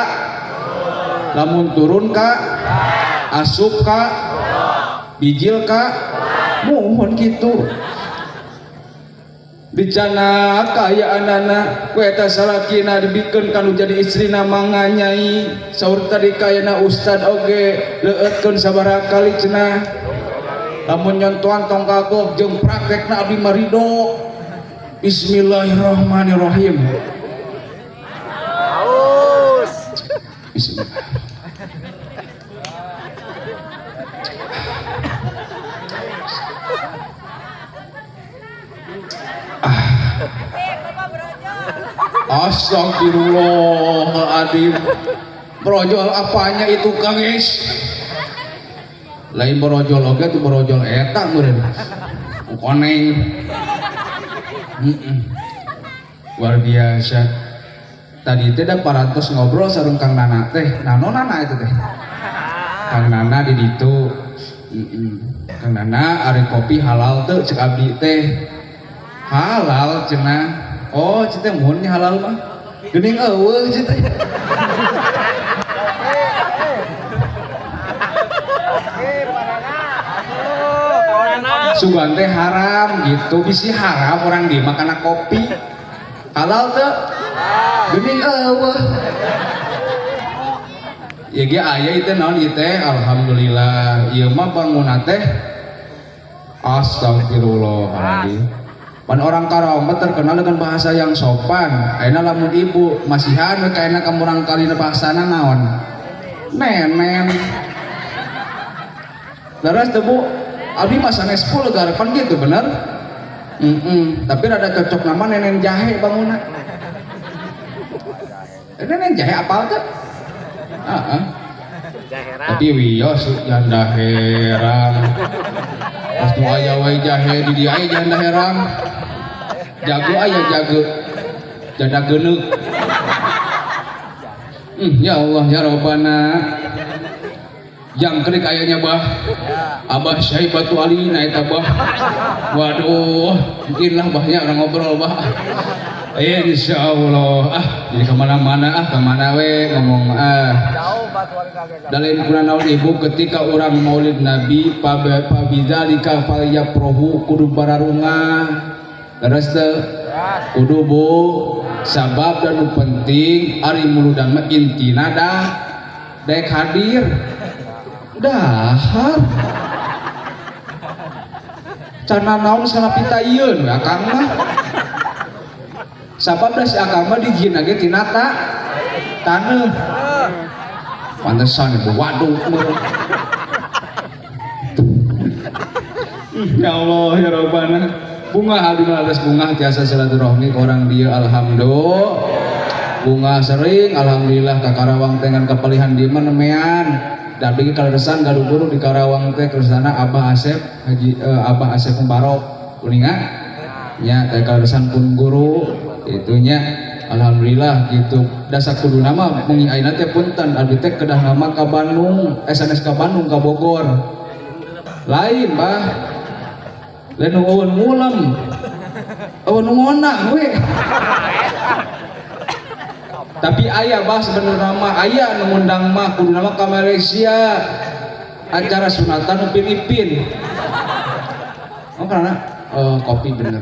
lamun turun ka, asup ka, bijil ka, mohon gitu. Dicana kaayaanana ku eta salakina dibikeun kanu jadi istrina, mangga nyai, saur tadi kayana ustad oge leueutkeun sabaraha kali cenah. Lamun nyontohan tong kagok jeung praktekna, abdi mah ridho. Bismillahirrahmanirrahim. Haus. Bismillah. Eh, Bapak brojol. Astagfirullahaladzim. Brojol apanya itu, Kang Is? Lain brojol oge tuh, brojol eta meureun. Koneng. Luar biasa. Tadi teh da parantos ngobrol sareng Kang Nana teh. Nano Nana itu teh. Kang Nana di ditu. Kang Nana, ari kopi halal teu, cek abdi teh. Halal cenah. Oh, cek teh, mun halal mah. Geuning eueuh cek teh. Sugan teh haram gitu, bisi haram orang di makan kopi. Halal teu? Geuning eueuh. Ya ge aya ieu teh, naon ieu teh? Alhamdulillah. Ieu mah bangunan teh. Astagfirullahaladzim. Pan orang Karawang mah terkenal dengan bahasa yang sopan. Ayeuna lamun ibu masihan we kaena ka murang kalina bahasana naon? Nenen. Leres teu, Bu? Abdi mah sanes vulgar pan gitu, bener? Tapi rada cocok nama nenen jahe bangunna. Nenen jahe apal teu? Heeh. Tapi wios janda herang. Pas nu aya wae jahe di dieu aya janda herang. Jago aya jago. Janda geuneuk. Ya Allah ya Rabbana. Jangkrik ayahnya bah. Abah Syaibatu Alina eta bah. Waduh, mungkin lah bahnya orang ngobrol bah. Insya Allah. Ah, jadi kemana-mana, ah, kemana we ngomong, ah. Jauh batuan kagak. Da lain kuna naon, Ibu, ketika orang Maulid Nabi, fabidzalika falyafrahu, kudu bararungah. Terus teu? Kudu, Bu, sabab dan nu penting ari muludan mah intina dah daek hadir dahar, cana naon salah pitaieun we akang mah, sabab dah si akang mah dijieun ge tina taneuh. Pantesan ibu waduk meureun. Ya Allah ya Rabbana, bungah abdi mah, atas bungah tiasa silaturahmi ke orang dia. Alhamdulillah, bungah sering, alhamdulillah, ka Karawang teh, ngan kapalihan di mana nemean dan abdi kaleresan gaduh guru di Karawang teh, kersana Abah Asep Haji, Abah Asep Mubarok kuninga nya teh, kaleresan pun guru itunya, alhamdulillah gitu. Dasar kudu nama mengi ayeuna teh, punten, abdi teh kedah nama ka Bandung, sanes ka Bandung, ka Bogor lain, bah, lain eueun ngulem, eueun nu ngonang we. Tapi aya, bah, sebenarnya mah aya nu ngundang mah kudu nama ka Malaysia, acara sunatan Upin Ipin. Oh, karena kopi bener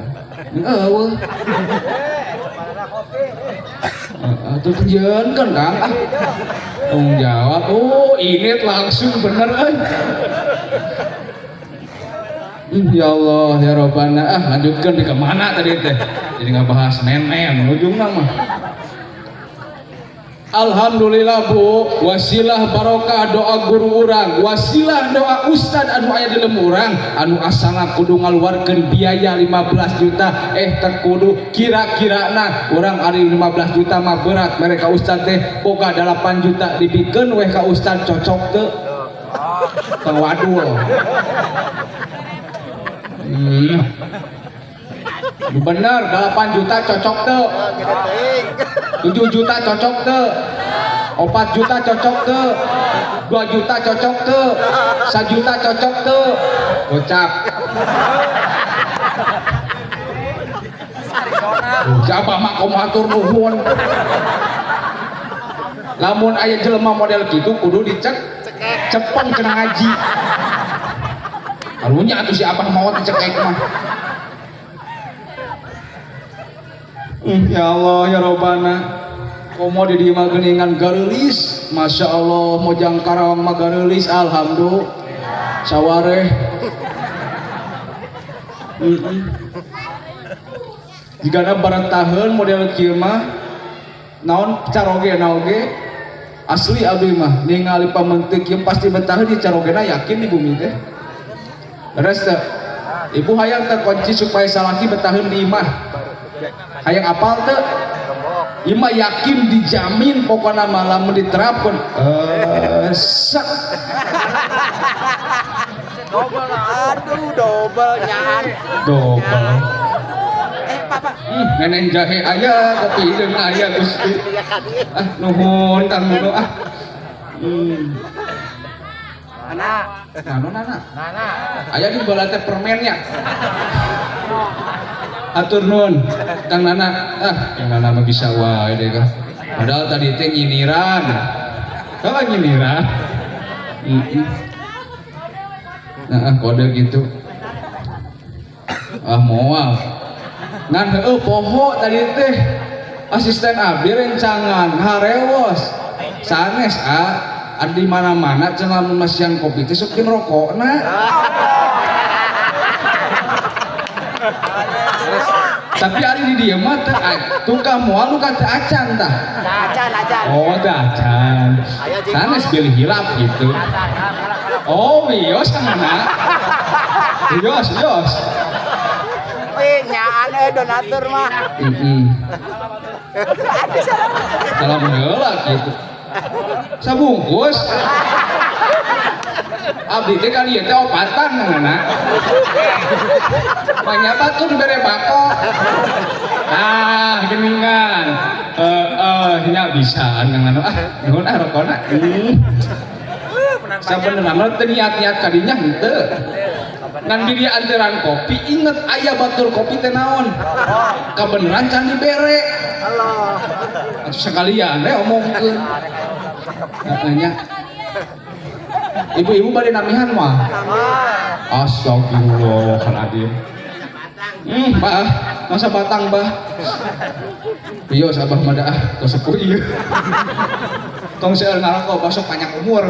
eueuh. Tuh tujuan kan, Kang, ah, tanggung jawab. Oh, ini langsung bener euy. Ya Allah ya Robbana. Ah, lanjutkan di kemana tadi teh, jadi nggak bahas nenen ujungna mah. Alhamdulillah, Bu, wasilah barokah doa guru urang, wasilah doa ustad anu aya di lembur urang, anu asalna kudu ngaluarkeun biaya 15 juta, eh teu kudu. Kira-kirana urang ari 15 juta mah berat mereka. Ustad teh boga 8 juta, dibikeun weh ka ustad, cocok teu? Tong wadul. Bener, 8 juta cocok teu? 7 juta cocok teu? 4 juta cocok teu? 2 juta cocok teu? 1 juta cocok teu? Gocap. Siapa mah komo hatur nuhun. Lamun aya jelema model gitu kudu dicek cepeng cenah ngaji. Karunya atuh si abah maot dicekek mah. Ya Allah ya Robbana, komo di dieu mah geuningan gareulis, Masya Allah, Mojang Karawang mah gareulis, alhamdulillah sawareh. Jigana baretaheun model kieu mah naon caroge oge. Asli, abdi mah ningali pamenteuk kieu pasti betaheun di carogena, yakin di bumi teh. Terus teh, Ibu, hayang teh kunci supaya salaki betaheun di imah? Hayang apal teu? Imah yakin, dijamin, pokoknya malam diterapkan, sak. Aduh, double nyaan. Double. Eh, Papa. Neneng jahe aya, kopi hideung aya, Gusti. Ah, nuhun Kang Nuno, ah. Nana. Nano nana. Nana. Aya di bola teh permennya. Atur nuhun Kang Nana. Ah, Kang Nana mah bisa wae deh kan. Padahal tadi teh nyiniran. Kalau nyiniran. Nah, ah, kode gitu. Ah, moal. Ngan heueuh poho tadi teh asisten abdi rencangan harewos. Sanes, ah, ada di mana-mana cenah lamun masihan kopi teh sok jeung rokokna. Tapi ari di dieu mah teh tukang moal nu ka teu acan tah. Acan, acan. Oh, teu acan. Sanes pilih hilap gitu. Oh, wios ka mana? Wios, wios. Eh, nyaan donatur mah. Heeh. Salam heula gitu. Sabungkus. Abdi teh ka dieu teh opatan mana? Panyabat tuh dibere bako. Ah, geningan. Heeh, nya bisaan kang anu. Ah, nuhun ah rokona. Sabenerna mah teu niat-niat kadinya henteu. Ngan di dia anteran kopi, inget aya batur kopi teh naon? Kabeneran can dibere. Allah. Atuh sekalian we omongkeun. Heeh nya. Ibu-ibu bade namihan mah. Astagfirullahaladzim. Bah, masa batang bah. Iya, sabah mah ah, tos sepuh ieu. Tong seueur ngarokok besok panjang umur.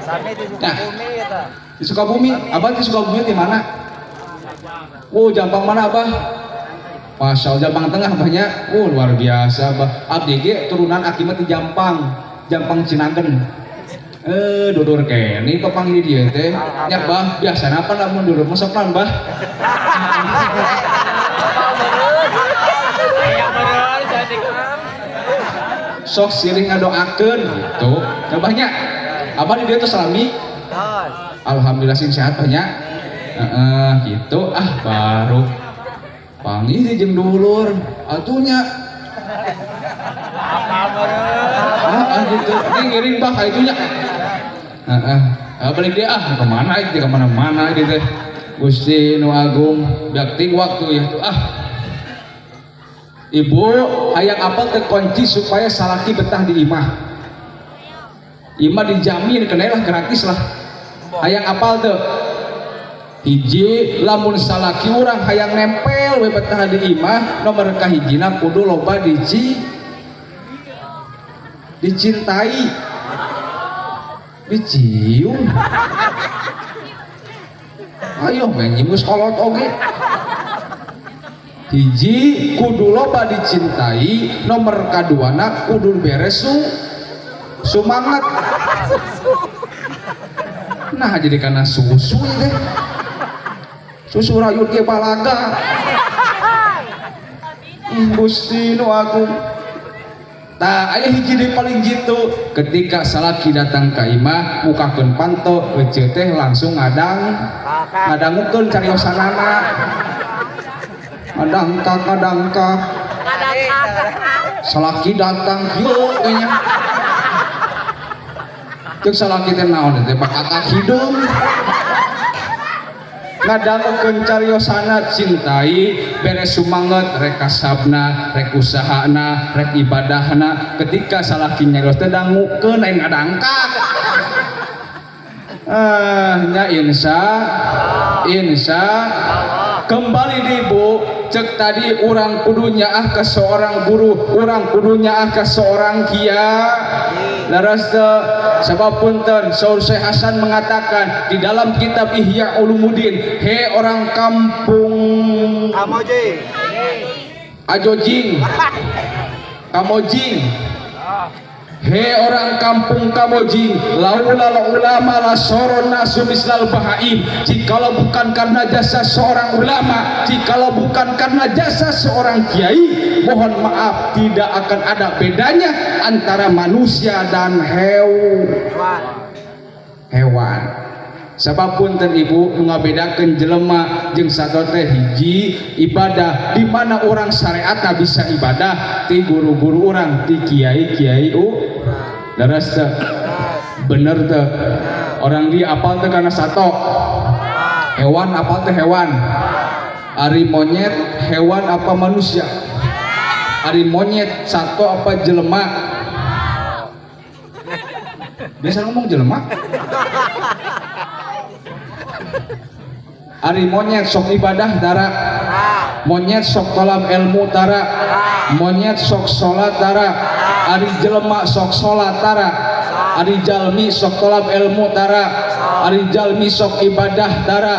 Sami di Nah. Sukabumi eta. Di Sukabumi, Abah di Sukabumi di mana? Oh, Jampang mana Abah? Masya Allah, Jampang Tengah banyak. Oh, luar biasa, Abah. Abdi ge turunan akibat di Jampang, Jampang Cinanggen. Eh, dodor kene papanggih di dieu teh. Nya bah, biasana apa lamun dodor masuk lan, Bah? Aya meureun saeutik mah. Sok silih ngadoakeun gitu. Nya banyak. Abah di dieu teh salami. Tos. Alhamdulillah sing sehat banyak. Heeh, gitu. Ah, baru panggih jeung dulur. Atuh nya. Ah, ah gitu. Ini ngiring bah ka itunya. Heeh. Ah, balik dia ah kemana itu kemana-mana gitu teh. Gusti nu agung bakti waktu ya tuh ah. Ibu hayang apa teh kunci supaya salaki betah di imah. Imah dijamin kena lah gratis lah. Hayang apal tuh. Hiji lamun salaki urang hayang nempel we betah di imah, nomor kahijina kudu loba dicintai, dicium. Ayo main geus kolot oge. Hiji kudu loba dicintai, nomor kaduana kudu beres sumangat. Nah jadi karena susu ya teh, susu rayut ge balaga. Gusti nu agung. Tah aya hiji deui paling jitu ketika salaki datang ka imah mukakeun panto ece teh langsung Kakak. Ngadangukeun cariosanana, ngadangkak ngadangkak. Salaki datang kieu nya, cek salaki teh naon teh bakakak hideung. Ngadangukeun cariosana, cintai, beres sumanget, rek kasabna, rek usahana, rek ibadahna. Ketika salaki nyarios teh dangukeun, lain ngadangkak. Ah nya, insya insya kembali di ibu cek tadi, urang kudu nyaah ke seorang guru, urang kudu nyaah ke seorang kiai, leres teu? Sebab punten, Saur Syekh Hasan mengatakan di dalam kitab Ihya Ulumuddin, he orang kampung Kamoji. Ajojing, Kamojing. He orang kampung Kamojing, laula ulama la soron nasu mislal bahaim. Jikalau bukan karena jasa seorang ulama, jikalau bukan karena jasa seorang kiai, mohon maaf tidak akan ada bedanya antara manusia dan hewan. Sebab punten ibu, nu ngabedakeun jelema jeung sato teh hiji ibadah, di mana orang syariatna bisa ibadah ti guru-guru urang, ti kiai-kiai leres teu? Bener teu? Orang dia apal teu kana sato? Hewan apal teh hewan? Ari monyet hewan apa manusia? Ari monyet sato apa jelema? Biasa ngomong jelema. Ari monyet sok ibadah tara? Monyet sok tolab ilmu tara? Monyet sok sholat tara? Ari jelema sok sholat tara? Ari jalmi sok tolab ilmu tara? Ari jalmi sok ibadah tara?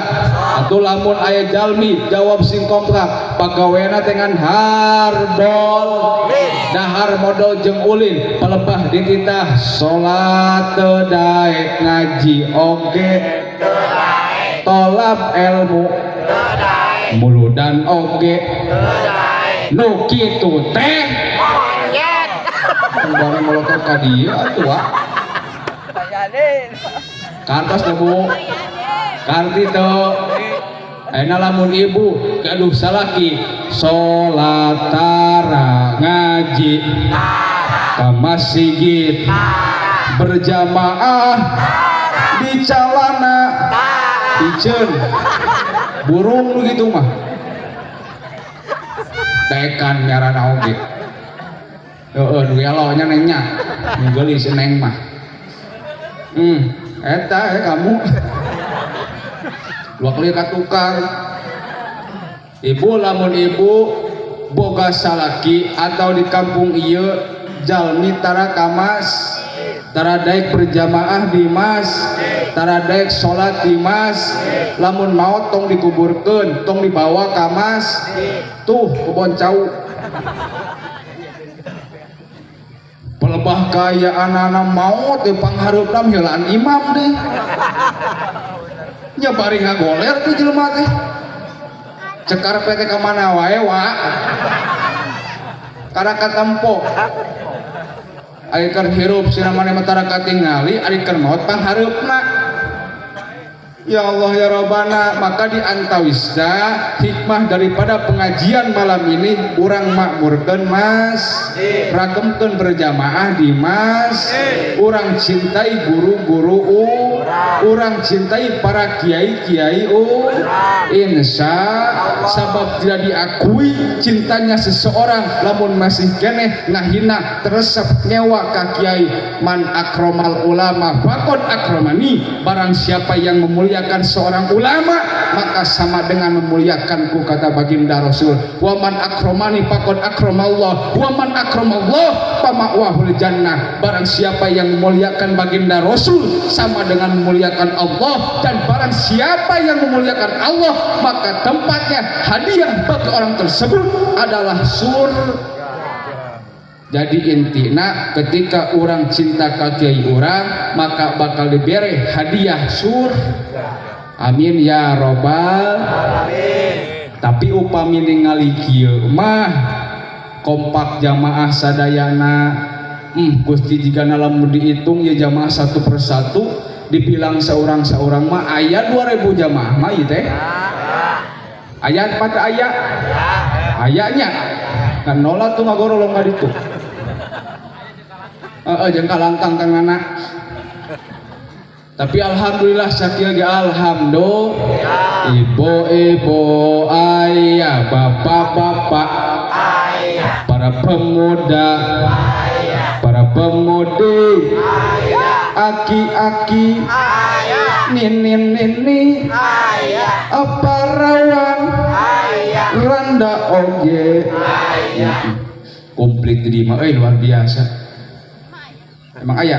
Atau lamun aya jalmi jawab sing komplek, pagawena dengan harbol, dahar modal jeung ulin, pelebah dititah salat teu daek, ngaji oge, tolab ilmu muludan oge, nu kitu teh Monyet. Barang molotot ka dieu atuh wa. Kantos teh Bu, karti teu? Ayeuna lamun ibu gaduh salaki salat tara, ngaji ka masjid berjamaah di calana. Piceun. Burung nu kitu mah. Daekan miarana oge. Heeh, nu gelo nya neng nya. Nu geulis neng mah. Eta kamu. Dua kali ka tukang. Ibu lamun ibu boga salaki atau di kampung ieu jalmi tara ka mas, tara daek berjamaah di mas, tara daek salat di mas, lamun maot tong dikuburkeun, tong dibawa ka mas, tuh kebon cau. Pelebah kaya anak-anak maot di panghareupna heulaan imam deh. Nya bari ngagoler tuh jelema teh. Cekar PT ka mana wae wa. Karena katempo. Ari keur hirup cenah maneh mah tara katingali, ari keur maot panghareupna. Ya Allah ya Rabbana, maka di antawisna hikmah daripada pengajian malam ini urang makmurkeun mas, ragemkeun berjamaah di mas, urang cintai guru-guru urang cintai para kiai-kiai insya sabab tidak diakui cintanya seseorang lamun masih keneh ngahina teresep nyewa ka kiai. Man akromal ulama faqad akromani, barang siapa yang memuliakan seorang ulama maka sama dengan memuliakanku, kata baginda Rasul. Wa man akromani faqad akramallah wa man akramallah fama'wahul jannah, barang siapa yang memuliakan baginda Rasul sama dengan memuliakan Allah, dan barang siapa yang memuliakan Allah maka tempatnya hadiah bagi orang tersebut adalah surga. Jadi intina ketika orang cinta ka kiai urang maka bakal diberi hadiah surga. Amin ya robbal alamin. Tapi upami ningali kieu mah kompak jamaah sadayana, Gusti jigana lamun dihitung ya jamaah satu persatu dibilang seorang-seorang mah aya 2000 jamaah mah ieu teh. Aya empat aya. Ayanya kan nolak tuh ngagorolong ka ditu. Heeh, jeung kalangkang kang nana. Tapi alhamdulillah sakieu ge alhamdulillah. Ibu-ibu ayah, bapak-bapak Ayah. Para pemuda, Ayah. Para pemudi, Ayah. Aki-aki, Ayah. nini-nini, Ayah. Parawan, Ayah. Randa oge. Ayah. Komplit di mah euy, luar biasa. Emang aya?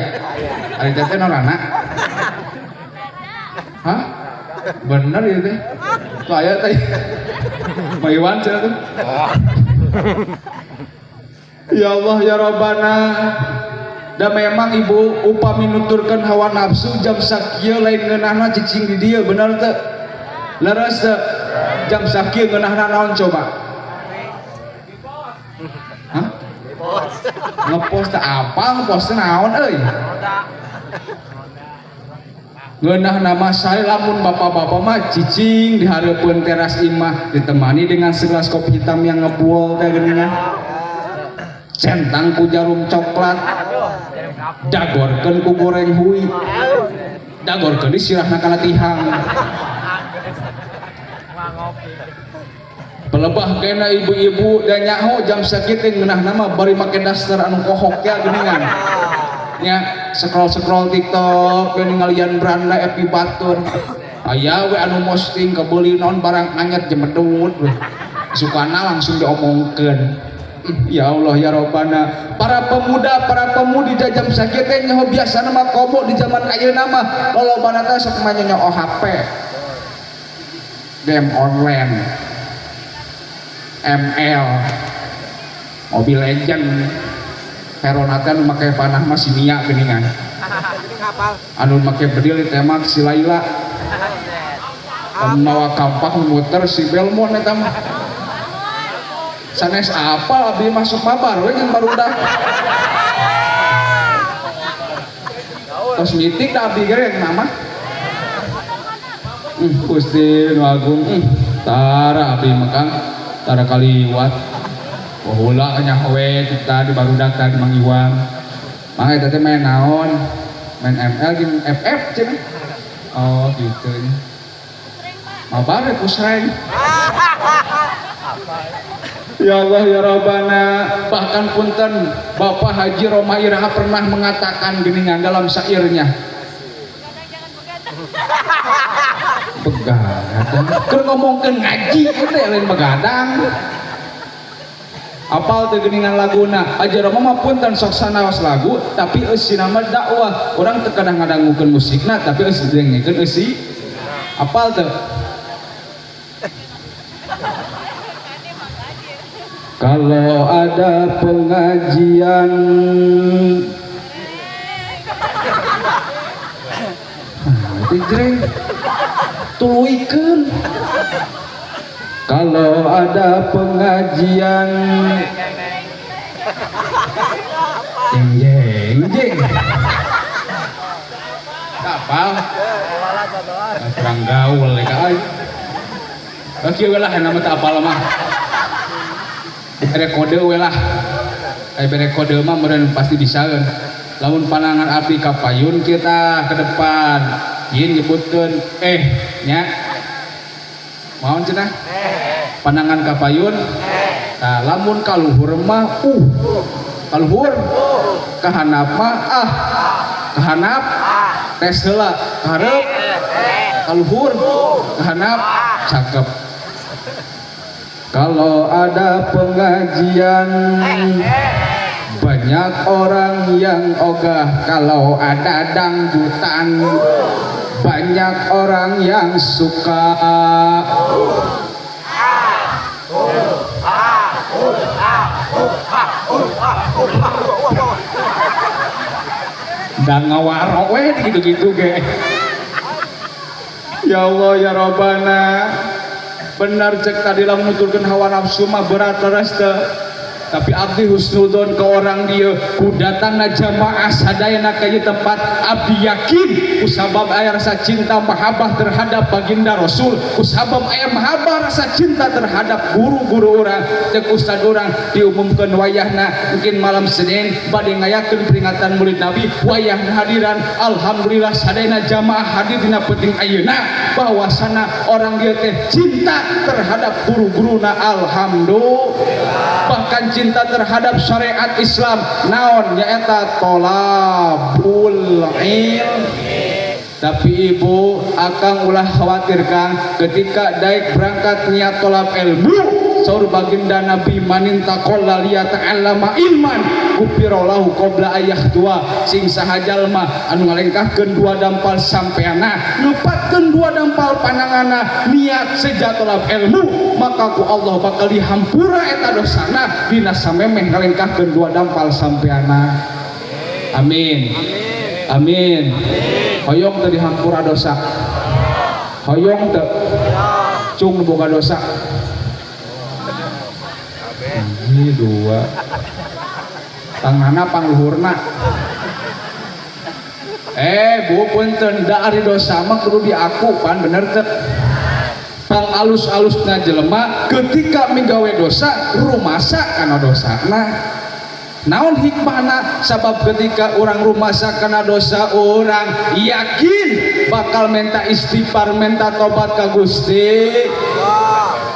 Ari teteh norana? Hah? Bener ya teh? Tuh aya teh. Maiwan cenah tuh. Ya Allah ya Rabbana. Dan memang ibu upami nuturkeun hawa nafsu jam sakieu lain ngeunahna cicing di dieu, bener teu? Leres teu? Jam sakieu ngeunahna naon coba? Hah? Ngepost teh apa? Ngepost teh naon euy? Ngeunah nama saya lamun bapak-bapak mah cicing di hareupeun teras imah ditemani dengan segelas kopi hitam yang ngebuol teh geuningan. Centang ku jarum coklat, dagorkeun ku goreng hui, dagorkeun di sirahna kana tihang. Pelebah kena ibu-ibu dan nyaho jam sakieu teh ngeunah nama bari make daster anu kohok ya geuningan. Nya scroll-scroll TikTok geuning ngalian beranda epi batur. Aya we anu posting kebeuli naon barang anyar jemedut we. Sukana langsung diomongkeun. Ya Allah ya Rabbana, para pemuda, para pemudi di jam sakieu teh nyaho biasana mah komo di zaman ayeuna mah lolobana teh sok mah nyoho HP, game online, ML, Mobile Legend, Herona teh anu make panah mah si Mia geuningan. Anu make bedil ditembak si Laila. Anu mawa kampak muter si Belmont eta mah. Sanes apal abdi masuk mabar we jeung barudak. Tos mitik da abdi ge nama. Gusti nu agung, tara abdi mah Kang, tara kaliwat. Baheula nya we kita di barudak tadi Mang Iwan. Mang eta teh main naon? Main ML jeung FF cenah. Oh gitu nya. Mabar ku sreng. Ya Allah ya Rabbana, bahkan punten Bapak Haji Rhoma Irama pernah mengatakan geningan dalam syairnya. Begadang jangan begadang. Begadang. Keur ngomongkeun ngaji teh lain begadang. Apal teu geuningan laguna? Haji Rhoma mah punten sok sanaos lagu, tapi eusina mah dakwah. Urang teu kadang ngadangukeun musikna, tapi eus dengekeun eusi. Apal teu? Kade mah kadir. Kalau ada pengajian. Ah, itu jreng. Tuluikeun. Kalau ada pengajian, jeng jeng jeng. Kapal kurang gaul ya ka. Kieu we lah, nama teu apal mah. Bere kode we lah. Aya bere kode mah meureun pasti bisaeun. Lamun panangan abdi ka payun kita ke depan, ieu nyebutkeun nya. Maon cenah? Panangan ka payun. Nah, lamun ka luhur mah Ka luhur. Ka handap mah ah. Ka handap tes heula, ka hareup, ka luhur, ka handap, cakep. Kalau ada pengajian banyak orang yang ogah, kalau ada dangdutan banyak orang yang suka. Dan ngawaro we gitu-gitu ge. Ya Allah ya Rabbana, benar cek tadi lamun nuturkeun hawa nafsu mah berat leres teu. Tapi abdi husnudon ke orang dia ku datangna jamaah sadayana ka ieu tempat, abdi yakin kusabab aya rasa cinta mahabbah terhadap baginda Rasul, kusabab aya mahabbah rasa cinta terhadap guru-guru urang, cek ustad urang diumumkeun wayahna mungkin malam Senin bade ngayakeun peringatan Maulid Nabi, wayahna hadiran alhamdulillah sadayana jamaah hadir dina penting ayeuna, bahwasana orang dia teh cinta terhadap guru-guruna, alhamdulillah, bahkan cinta terhadap syariat Islam naon nyaeta tolabul ilmi. Tapi ibu akang ulah khawatir kang, ketika daek berangkat niat tolab ilmu, saur baginda Nabi maninta qala liyata'allama ilman gufira lahu qabla ayah tua, sing saha jalma anu ngalengkahkeun dua dampal sampeana, nepatkeun dua dampal pananganna niat seja tolab ilmu, maka ku Allah bakal dihampura eta dosana dina samemeh ngalengkahkeun dua dampal sampeana. Amin. Amin. Hoyong teu dihampura dosa? Hoyong teu? Cung nu boga dosa. Hiji, dua. Tanganna pangluhurna. Bu punten, da ari dosa mah kudu diaku pan, bener teu? Pang alus-alusna jelema ketika migawe dosa rumasa kana dosana. Naon hikmahna? Sabab ketika orang rumasa kana dosa, orang yakin bakal minta istighfar, minta tobat ka Gusti.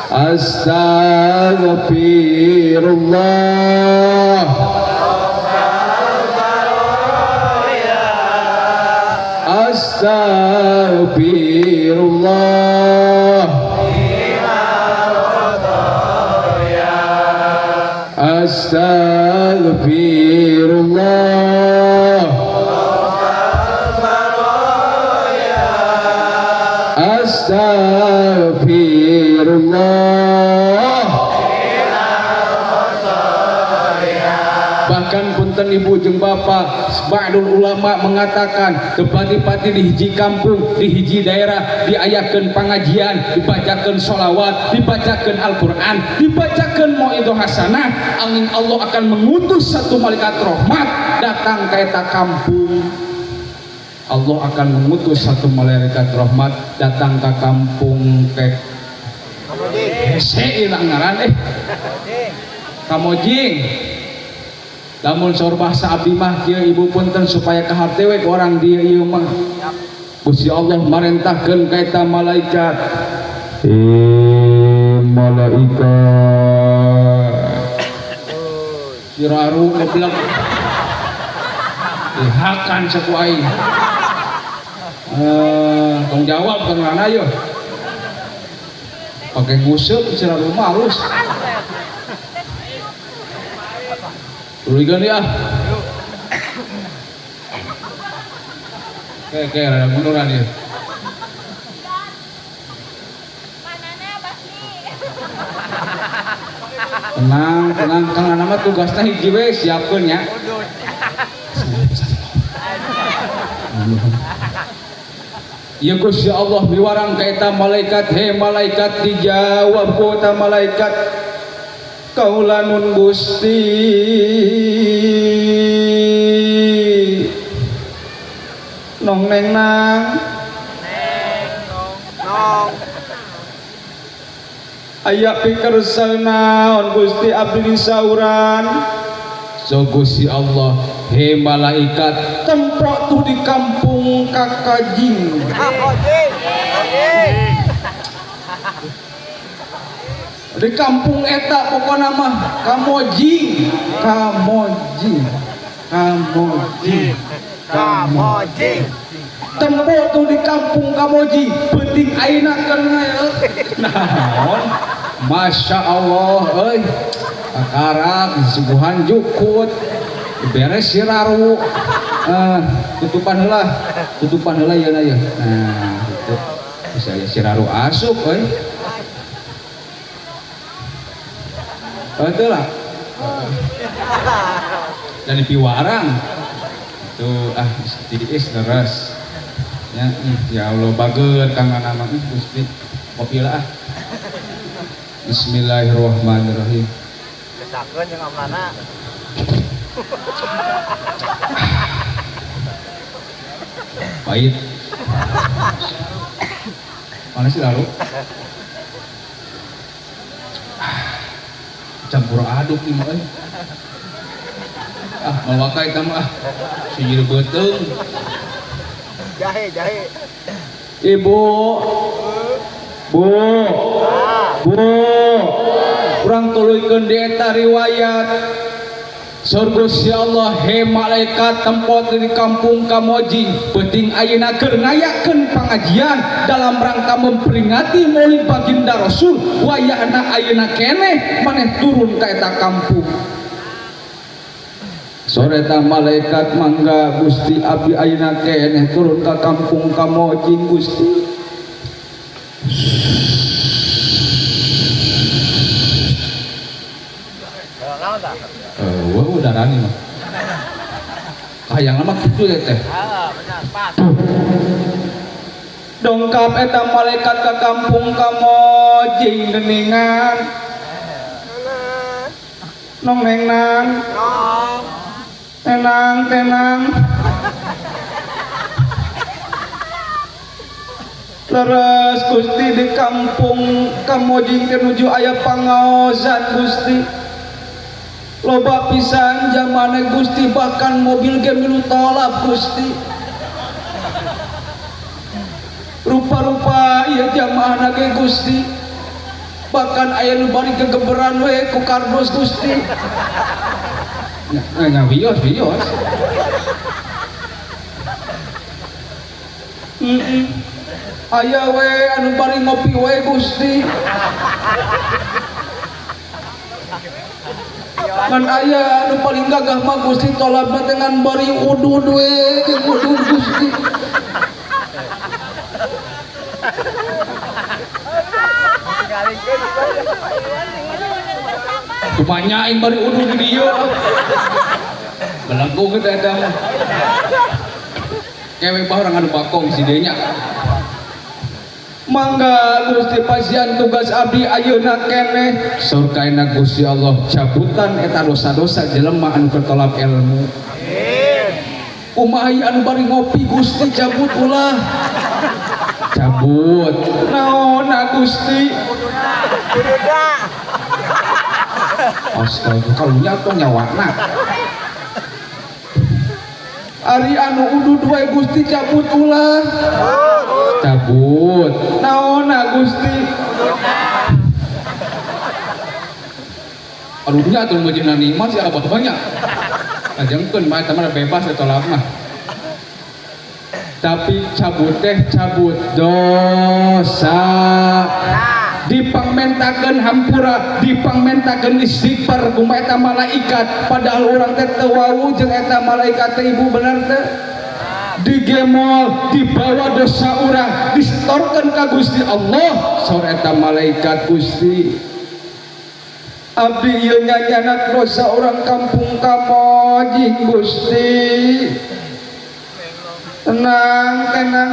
Astagfirullah. Astagfirullah. Astagfirullah. Astagfirullah. Bahkan punten ibu jeung bapak, ba'dul ulama mengatakan tepati-pati di hiji kampung, di hiji daerah diayakeun pengajian, dibacakeun sholawat, dibacakeun Al-Qur'an, dibacakeun mauidhah hasanah, angin Allah akan mengutus satu malaikat rahmat datang ke eta kampung. Allah akan mengutus satu malaikat rahmat datang ke kampung ke hese ilang ngaran Kamojing. Lamun saur bahasa abdi mah kieu ibu punten supaya kaharte we orang dia ieu mah. Gusti Allah marentahkeun ka eta malaikat, Malaikat Siraru ngeblek dihakan saku aing. Tong jawab kang Nana yo. Pakai nguseup siraru mah halus. Tuluikeun ya. Oke, rada munduran ieu. Manana pasti. Tenang, tenang, Kang Nana mah tugasna hiji we siapkeun nya. Ya Gusti Allah miwarang ka eta malaikat, he malaikat dijawab ku eta malaikat, kaula nun Gusti. Nong neng nang Neng nong. Aya pikersa naon Gusti abdi disauran. So Gusti Allah, he malaikat tempok tuh di kampung Kakajing. Di kampung eta pokona mah Kamojing, Kamojing, Kamojing, Kamojing. Tempo tuh di kampung Kamojing, penting ayeuna keur naon? Masya Allah, euy. Kakarak disuguhan jukut, beres siraru. Tutupan heula, tutupan heula yeuna ye. Nah, gitu. Bisa aya siraru asup euy. Oh, itulah. Dan piwarang. Tuh, ah tiis leres. Ya, ya Allah bager kang nama Gusti. Kopi lah ah. Bismillahirrahmanirrahim. Kesakeun jeung amlana. Pahit. Mana sih lalu? Campur aduk nih mah euy. Ah, mawakai eta mah ah. Sijil beuteung. Jahe, jahe. Ibu. Bu. Bu. Urang tuluykeun di eta riwayat. Surga si Allah, he malaikat tempat di kampung Kamojing, penting ayeuna keur ngayakeun pangajian dalam rangka memperingati Maulid Baginda Rasul, wayahna ayeuna keneh maneh turun ka eta kampung. Sore ta malaikat mangga Gusti abdi ayeuna keneh turun ka kampung Kamojing Gusti. Wah, udah rani mah. Hayang mah kitu ya teh. Heeh, benar, pas. Dongkap eta malaikat ka kampung Kamojing geningan. Nong neng nang. Nong. Tenang, tenang. Leres Gusti di kampung Kamojing teh nuju aya pangaosan Gusti. Loba pisan jamane Gusti, bahkan mobil ge milu tolap Gusti. Rupa-rupa ieu jamaahna ge Gusti. Bahkan aya nu bari gegeberan we ku kardus Gusti. Nya wios wios. Aya we anu bari ngopi we Gusti. Ngan aya anu paling gagah mah Gusti tolabna teh ngan bari udud we jeung udud Gusti. Kumaha aing bari udud di dieu. Belenggu geus eta mah. Kewe bah urang anu bakong si dieu nya. Mangga Gusti pasian tugas abdi ayeuna keneh surgaina Gusti Allah cabutan eta dosa-dosa jelema anu keur tolak ilmu. Amin. Kumaha ieu anu bari ngopi Gusti cabut ulah. Cabut. Naonna Gusti? Kuduna. Astaga, kalunya tong nyawana. Ari anu udud wae Gusti cabut ulah. Cabut. Naonna Gusti? Aduh nya atuh meujeuhna nikmat si abah banyak. Ajengkeun mah eta mah bebas eta mah. Tapi cabut teh cabut dosa. Dipangmentakeun hampura, dipangmentakeun istighfar kumaha eta malaikat, padahal urang teh teu wau jeung eta malaikat teh ibu bener teh. Digemol, dibawa dosa urang, disetorkeun ka Gusti Allah, saur eta malaikat Gusti. Abdi ieu nyanyanak dosa orang kampung Kamojing Gusti. Tenang, tenang.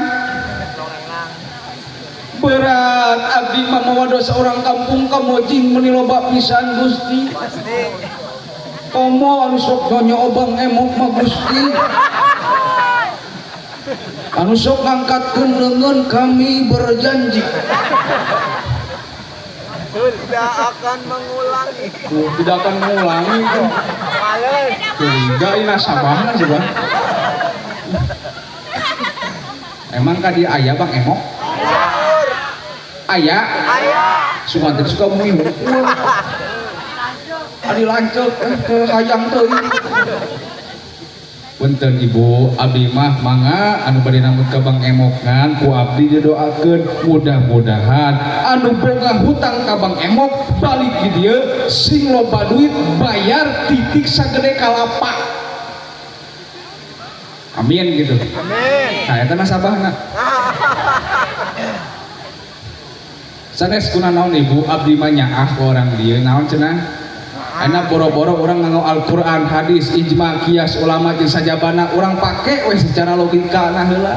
Berat abdi mah mawa dosa orang kampung Kamojing meuni loba pisan Gusti. Komo anu sok nyonya obang emok mah Gusti. Anu sok ngangkatkeun leungeun kami berjanji tidak akan mengulangi. Tidak akan mengulangi. Males. Curiga ini nasabahna sih bang. Emang ka dia aya bang emok? Aya. Ayah. Suka tadi suka mui. Adi lanceuk ke hayang teuing. Punten ibu, abdi mah mangga anu bade nambut ka Bang Emok ngan ku abdi didoakeun mudah-mudahan anu boga hutang ka Bang Emok balik di dieu sing loba duit bayar titik sagede kalapa. Amin gitu. Amin. Nah eta nasabahna. Sanes kuna naon ibu, abdi mah nyaah ka orang dieu naon cenah? Enak boro-boro orang nganggo Al-Qur'an, hadis, ijma, kias, ulama jeung sajabana urang pake we secara logika nah heula.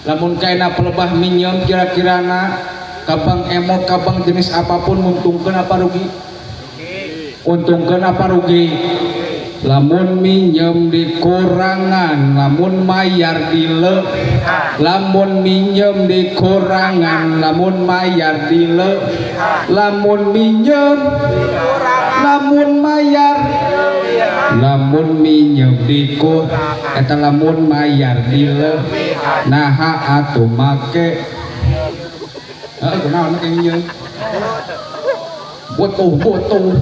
Lamun kaena pelebah minjem kira-kirana ka Bang Emok, ka bank jenis apapun nguntungkeun apa rugi? Untungkeun apa rugi? Lamun minjem dikurangan, lamun mayar dile, lamun minjem dikurangan, lamun mayar dile, lamun minjem, lamun mayar, lamun minjem dikur, eta lamun mayar dile, naha atuh make, heeh kunaon make minjem, butuh butuh.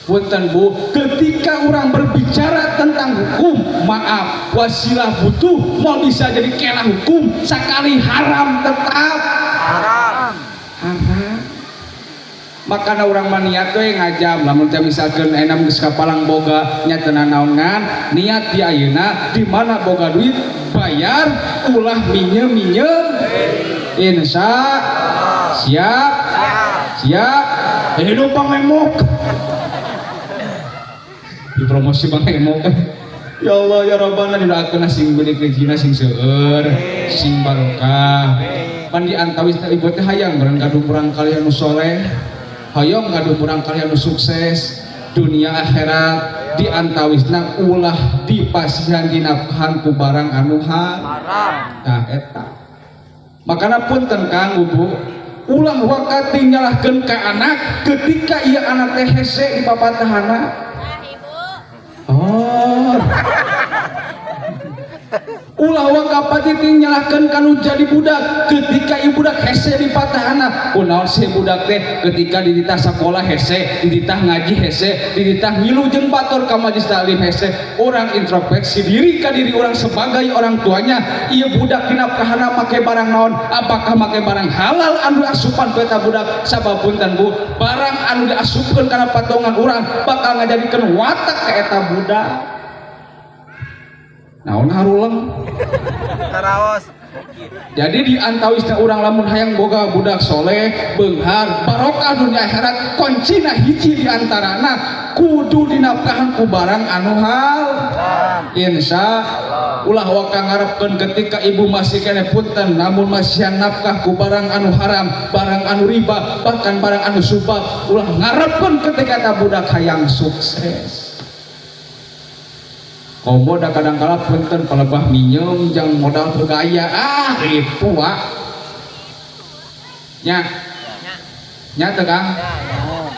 Punten bu, ketika orang berbicara tentang hukum, maaf, wasilah butuh mau bisa jadi kena hukum, sekali haram tetap Haram. Haram. Makana orang maniat we ngajam, lamun teh misalkeun enam geus kapalang boga nya teu nanaon ngan, niat di ayeuna di mana boga duit bayar ulah minjem-minjem. Insya siap siap hidup Bang Emok. Dipromosi Bang Emok. Ya Allah ya Rabbana didoakeun sing beulik rezekina sing seueur, sing barokah. Pan di antawis teh ibu teh hayang bareng gaduh murang kali anu soleh, hayang gaduh murang kali anu sukses dunia akhirat. Di antawisna ulah dipasihan dinafkahan ku barang anu Haram. Nah eta. Makana punten Kang Ibu, ulah wakati nyalahkeun ka anak ketika ieu anak teh hese di papatahana. Nah, Ibu. Oh. Ulah waka pati nyalahkeun kanu jadi budak ketika ieu budak hese di patahana. Kunaon sih budak teh ketika dititah sakola hese, dititah ngaji hese, dititah ngilu jeung batur ka majelis taklim hese. Urang introspeksi diri ka diri urang sebagai orang tuanya, ieu budak dinafkahana make barang naon? Apakah make barang halal anu asupan ku eta budak? Sabab punten Bu, barang anu diasupkeun kana patongan urang bakal ngajadikeun watak ka eta budak. Naon haruleng? Taraos. Jadi di antawisna urang lamun hayang boga budak soleh, beunghar, barokah dunia akhirat, kuncina hiji di antarana kudu dinafkahan ku barang anu hal. Insya ulah waka ngarepkeun ketika ibu masih keneh punten namun masih nafkah ku barang anu haram, barang anu riba, bahkan barang anu subah, ulah ngarepkeun ketika eta budak hayang sukses. Komo da kadang-kala punten palebah minjem jang modal bergaya, ah ripu wa. Nya. Nya teh Kang.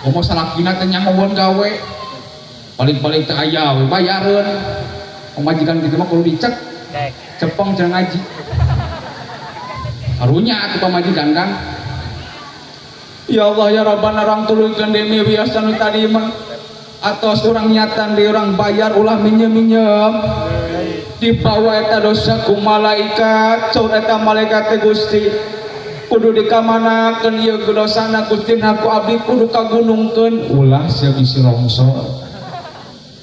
Komo salakina teh nyangowan gawe. Paling-paling teh aya we bayareun. Pamajikan kitu mah kudu dicek. Cepong cenah ngaji. Karunya atuh pamajikan Kang. Ya Allah ya Rabbana, urang tulungkeun deui wios anu tadi mah. Atos urang nyatan di urang bayar, ulah minjem-minjem. Dibawa eta dosa ku malaikat. Saur eta malaikat teh, "Gusti, kudu dikamanakeun ieu dosana Gusti?" "Nah, ku abdi kudu kagunungkeun." "Ulah sia, bisi longsor."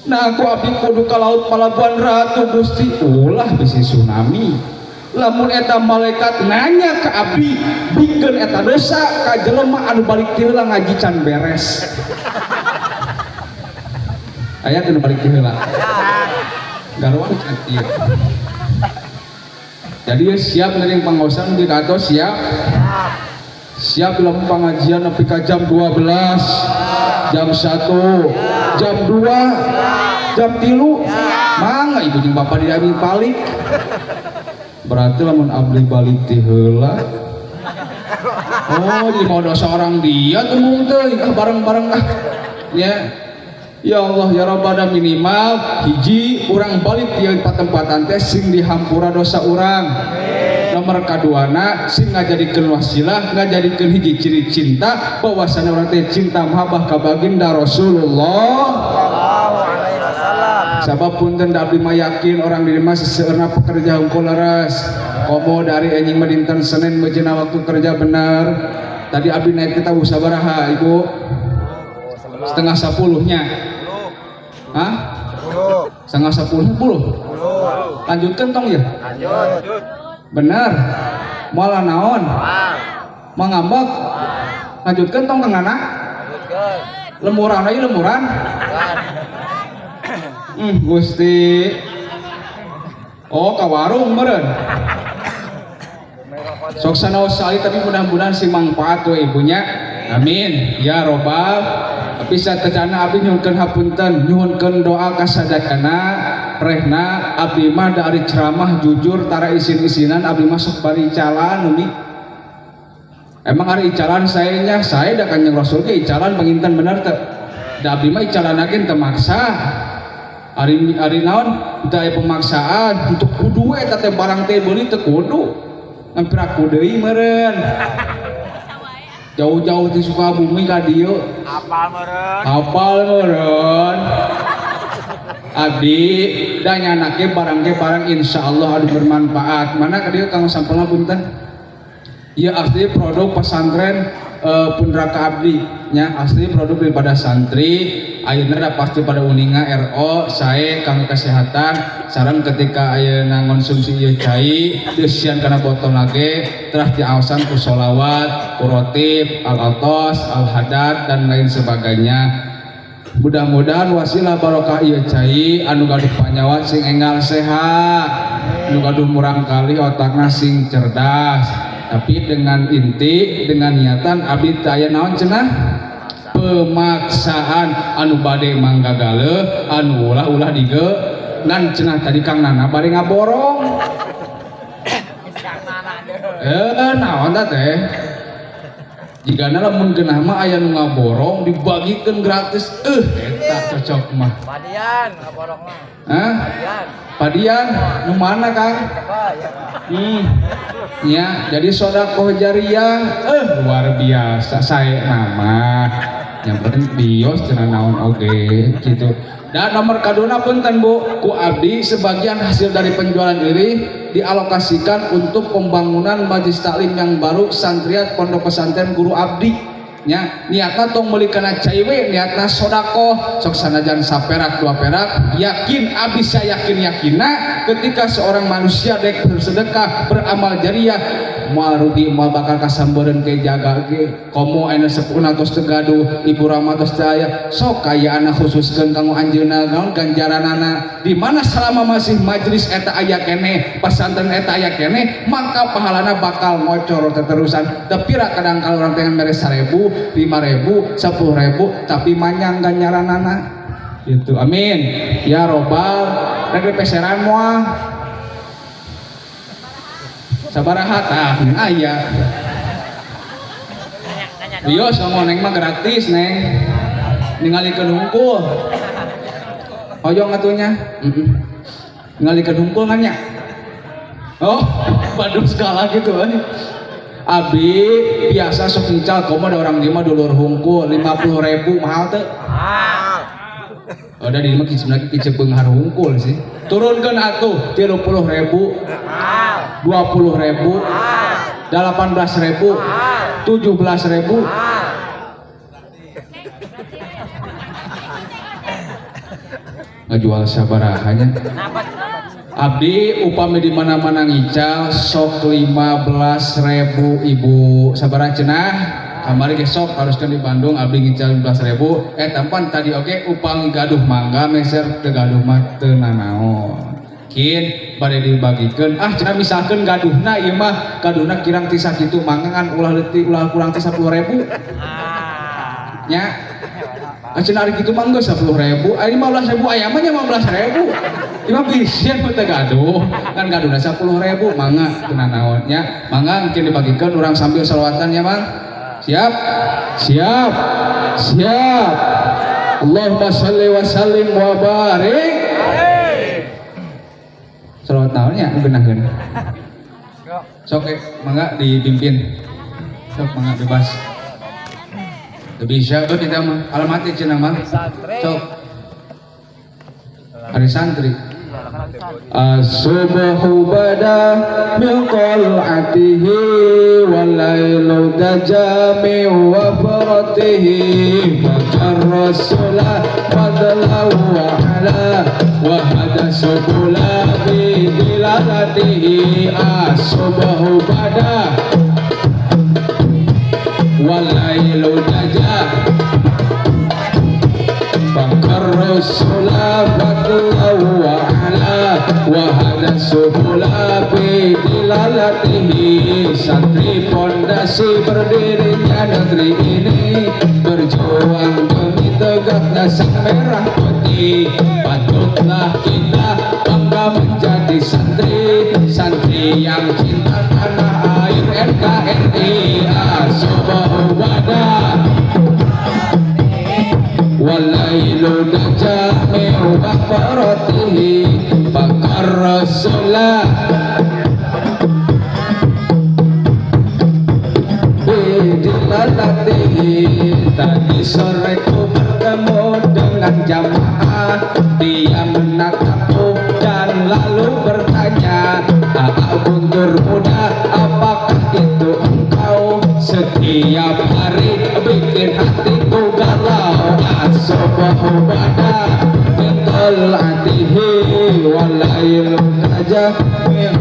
"Nah, ku abdi kudu ka laut Palabuhan Ratu, Gusti." "Ulah, bisi tsunami." Lamun eta malaikat nanya ke abdi, bikeun eta dosa ka jelema anu balik ti heula ngaji can beres. Aya teu nu balik ti heula? Garwan ieu. Jadi ya siap ngiring pangaosan di kantor, siap siap. Lamun pengajian nepi ka jam 12, jam 1, jam 2, jam 3, mangga ibu jeung bapak diambil balik. Berarti lamun abdi balik ti heula, oh, jadi mau dosa orang dia tembung teuing ah, bareng-bareng ah ya. Ya Allah ya Rabbana, minimal hiji urang balik ti patempatan teh sing dihampura dosa urang. Nomor kaduana, sing ngajadikeun wasilah, ngajadikeun hiji ciri cinta, bahwasana urang teh cinta mahabbah ka baginda Rasulullah. Sallallahu alaihi wasallam. Sabab punten da abdi mah yakin orang di mah seseueurna pekerja hungkul, leres. Komo dari enjing mah dinten Senin meujeuhna waktu kerja bener. Tadi abdi naik kita sabaraha, Ibu? Setengah sepuluhnya. Hah? 10. Setengah sepuluh, sepuluh. 10. Lanjutkan tong ya? Lanjut. Bener. Moal naon? Mau ngambek? Lanjutkan tong, Kang Nana? Lanjutkan. Lemuran aja, lemuran. Kan. Gusti. Oh, ka warung meureun. Sok sanaos sali, tapi mudah-mudahan sing manfaat we ibunya. Amin. Ya robbal. Tapi sateuacanna abdi nyuhunkeun hapunten, nyuhunkeun doa ka sadayana rehna abdi mah dari ceramah jujur tara isin-isinan, abdi mah sok bari icalan umi. Emang ari icalan sayanya saya da Kanjeng Rasul ge icalan panginten, bener teu? Da abdi mah icalan lagi teu maksa. Ari ari naon? Teu aya pemaksaan untuk kudu eta teh barang teh beuli, teu kudu. Ngan piraku deui meureun. Jauh-jauh ti Sukabumi ka dieu. Apal meureun. Apal meureun. Abdi da nyanake barang ge barang insyaallah anu bermanfaat. Mana ka dieu kang sampelna, punten? Ieu asli produk pesantren Pundraka Abdi nya, asli produk daripada santri. Ayeuna da pasti pada uninga RO sae kang kesehatan. Sareng ketika ayeuna ngonsumsi ieu cai deusian kana botol lage terah diaosan ku sholawat, ku rotib, al-atos, al-hadad, dan lain sebagainya. Mudah-mudahan wasilah barokah ieu cai, anu gaduh panyawa sing enggal sehat, anu gaduh murang kali otakna sing cerdas. Tapi dengan inti, dengan niatan abdi teu aya naon cenah pemaksaan. Anu bade mangga galeuh, anu ulah ulah dige ngan cenah tadi Kang Nana bade ngaborong. Eh, naon ta teh? Jigana lamun geunah mah aya nu ngaborong dibagikeun gratis, eh, eta cocok mah. Padian ngaborong mah. Hah? Padian. Padian nu mana, Kang? Apa ya? Ya, jadi sodakoh jariah, eh, luar biasa saya nama. Yang penting bios cenah naon oge gitu. Dan nomor kaduna, punten Bu, ku abdi sebagian hasil dari penjualan ini dialokasikan untuk pembangunan majlis taklim yang baru santriat pondok pesantren guru abdi nya. Niatna tong meuli kana cai we, niatna sodakoh. Sok sanajan saperak dua perak, yakin abdi, saya yakin yakinna ketika seorang manusia dek bersedekah, beramal jariah, moal rugi, moal bakal kasambereun ke jaga ge. Komo aya sepuhna tos teu gaduh, ibu rama tos teu aya, sok kayaana khususkeun kanggo anjeunna. Naon ganjaranana? Di mana selama masih majelis eta aya keneh, pesantren eta aya keneh, maka pahalana bakal ngocor teterusan. Tapi kadang kalau orang pengen mere 1000, 5000, 10.000, tapi manyang ganjaranana gitu. Amin ya robbal. Rek peseran moal? Sabaraha tah aya? Bios ngomong neng mah gratis, neng ningalikeun hungkul. Hoyong atunya? Heeh. Ningalikeun hungkul kan nya? Oh, Bandung segala gitu kan. Abdi biasa sok ngical komo da orang lima dulur hungkul 50.000 mahal teu? Mahal. Udah di mah sebenarnya kice beunghar hungkul sih. Turunkeun atuh 30.000. Mahal. 20.000. Mahal. 18.000. Mahal. 17.000. Mahal. Ngajual sabaraha nya? Abdi upami di mana-mana ngical sok 15.000 ibu sabaraha cenah kamari ge sok haruskan di Bandung abdi ngical 15.000 tampan tadi oge upami gaduh mangga meser teu gaduh mah teu nanaon kin bade dibagikeun ah cenah misalkeun gaduhna ieu mah gaduhna kirang ti sakitu mangga ngan ulah leutik ulah kurang ti 10.000 nya. Cenah ari kitu mah geus 10.000, ari 15.000 aya mah nya 15.000. Ieu mah bisian mah teu gaduh, kan gaduhna 10.000 mangga teu nanaon nya. Mangga engke dibagikeun urang sambil selawatan nya, Mang. Siap? Siap. Siap. Allahumma shalli wa sallim wa barik. Selawat naon nya geunahkeun. Sok mangga dipimpin. Sok mangga bebas. Bisa tuh kita mah alamatnya cenah mah. Sok. Hari santri. As-subhu bada min qal'atihi wal lailu tajami wa faratihi fakarrasula fadla wa ala wa hada subula bi dilalatihi. As-subhu bada walailu daja fakarrusula fadla wa ala wa hada subula bi dilalatihi. Santri pondasi berdirinya negeri ini berjuang demi tegaknya sang merah putih. Patutlah kita bangga menjadi santri, santri yang cinta tanah air NKRI. As-subhu bada walailu najami wa faratihi fakarrasula bidilalatihi. Tadi sore ku bertemu dengan jamaah, dia menatapku dan lalu bertanya, "Aa Guntur muda, apakah itu engkau? Setiap hari bikin hatiku galau." As-subhu bada min tal'atihi walailu najami.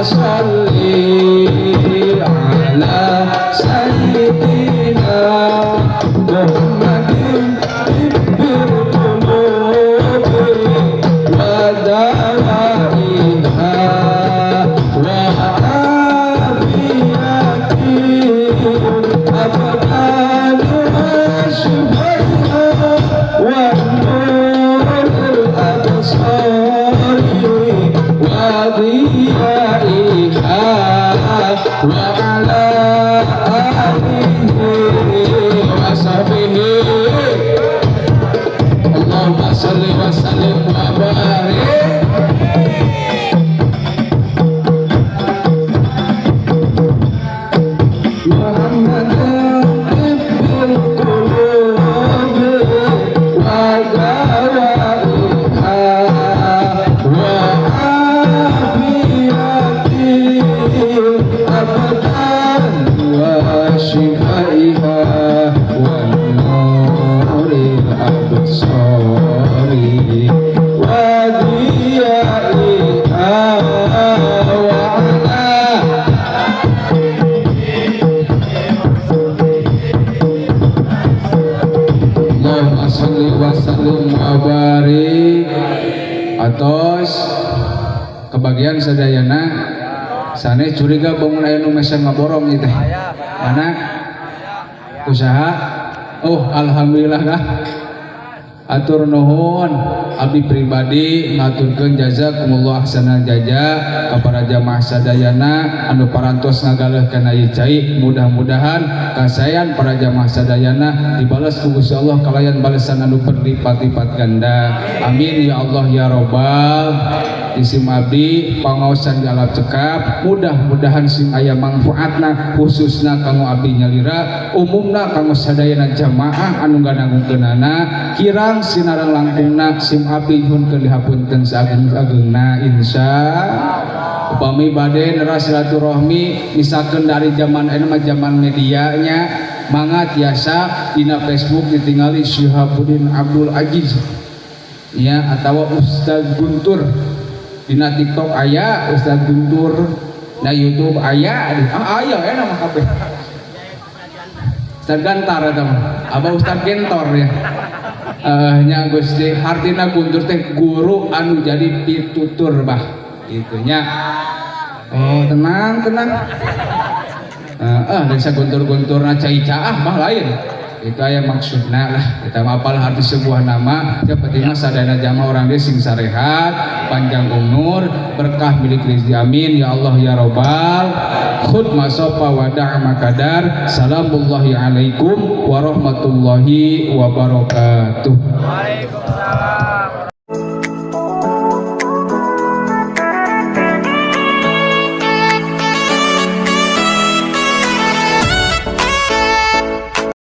Sholli ala sayyidina Muhammadin tibbil qulubi wa dawaiha wa afiyatil abdan wa shifaiha wa nuril absari wa diyaiha wa ala alihi wa sahbihi. Allahumma salli wa sallim wa barik. Muhammadin tibbil qulubi wa dawaiha wa afiyatil abdan wa shifaiha wa nuril absari wa diyaiha wa ala. Allahumma sholli wa sallim wa barik. Atos kebagian sadayana sanes curiga bangun aya nu mesa ngaborong ieu teh. Mana usaha? Oh, alhamdulillah kah. Atur nuhun abdi pribadi ngaturkeun jazakumullah ahsanal jaza ka para jamaah sadayana anu parantos ngagaleuh kana ieu cai. Mudah-mudahan kasayan para jamaah sadayana dibales ku Gusti Allah kalayan balesan anu berlipat-lipat ganda. Amin ya Allah ya robbal. Isim abdi pangaosan jalap cekap, mudah-mudahan sing aya manfaatna khususna kanggo abdi nyalira, umumna kanggo sadayana jamaah anu nganangungkeunana kirang sinareng langkungna sim abdi nyuhunkeun dihapunten saageng-agengna insya. Upami bade neras silaturahmi misalkan dari zaman ayeuna mah zaman medianya mangga tiasa dina Facebook ditingali Syihabuddin Abdul Aziz ya atau Ustaz Guntur, dina TikTok aya Ustaz Guntur, na YouTube aya, ah aya ya nama kabeh Ustaz Gantar eta mah, abah Ustaz Gentor ya. Nya Gusti hartina Guntur teh guru anu jadi pitutur bah gitu nya. Oh tenang tenang. Desa guntur-gunturna cai caah mah lain. Itu aya maksudna lah. Kita mah apal arti sebuah nama. Yang penting mah sadayana jamaah orang dia sing sarehat, panjang umur, berkah milik rezeki. Amin ya Allah ya robbal. Khud masofa wa da'a makadar. Salamullahi alaikum warahmatullahi wabarakatuh. Waalaikumsalam.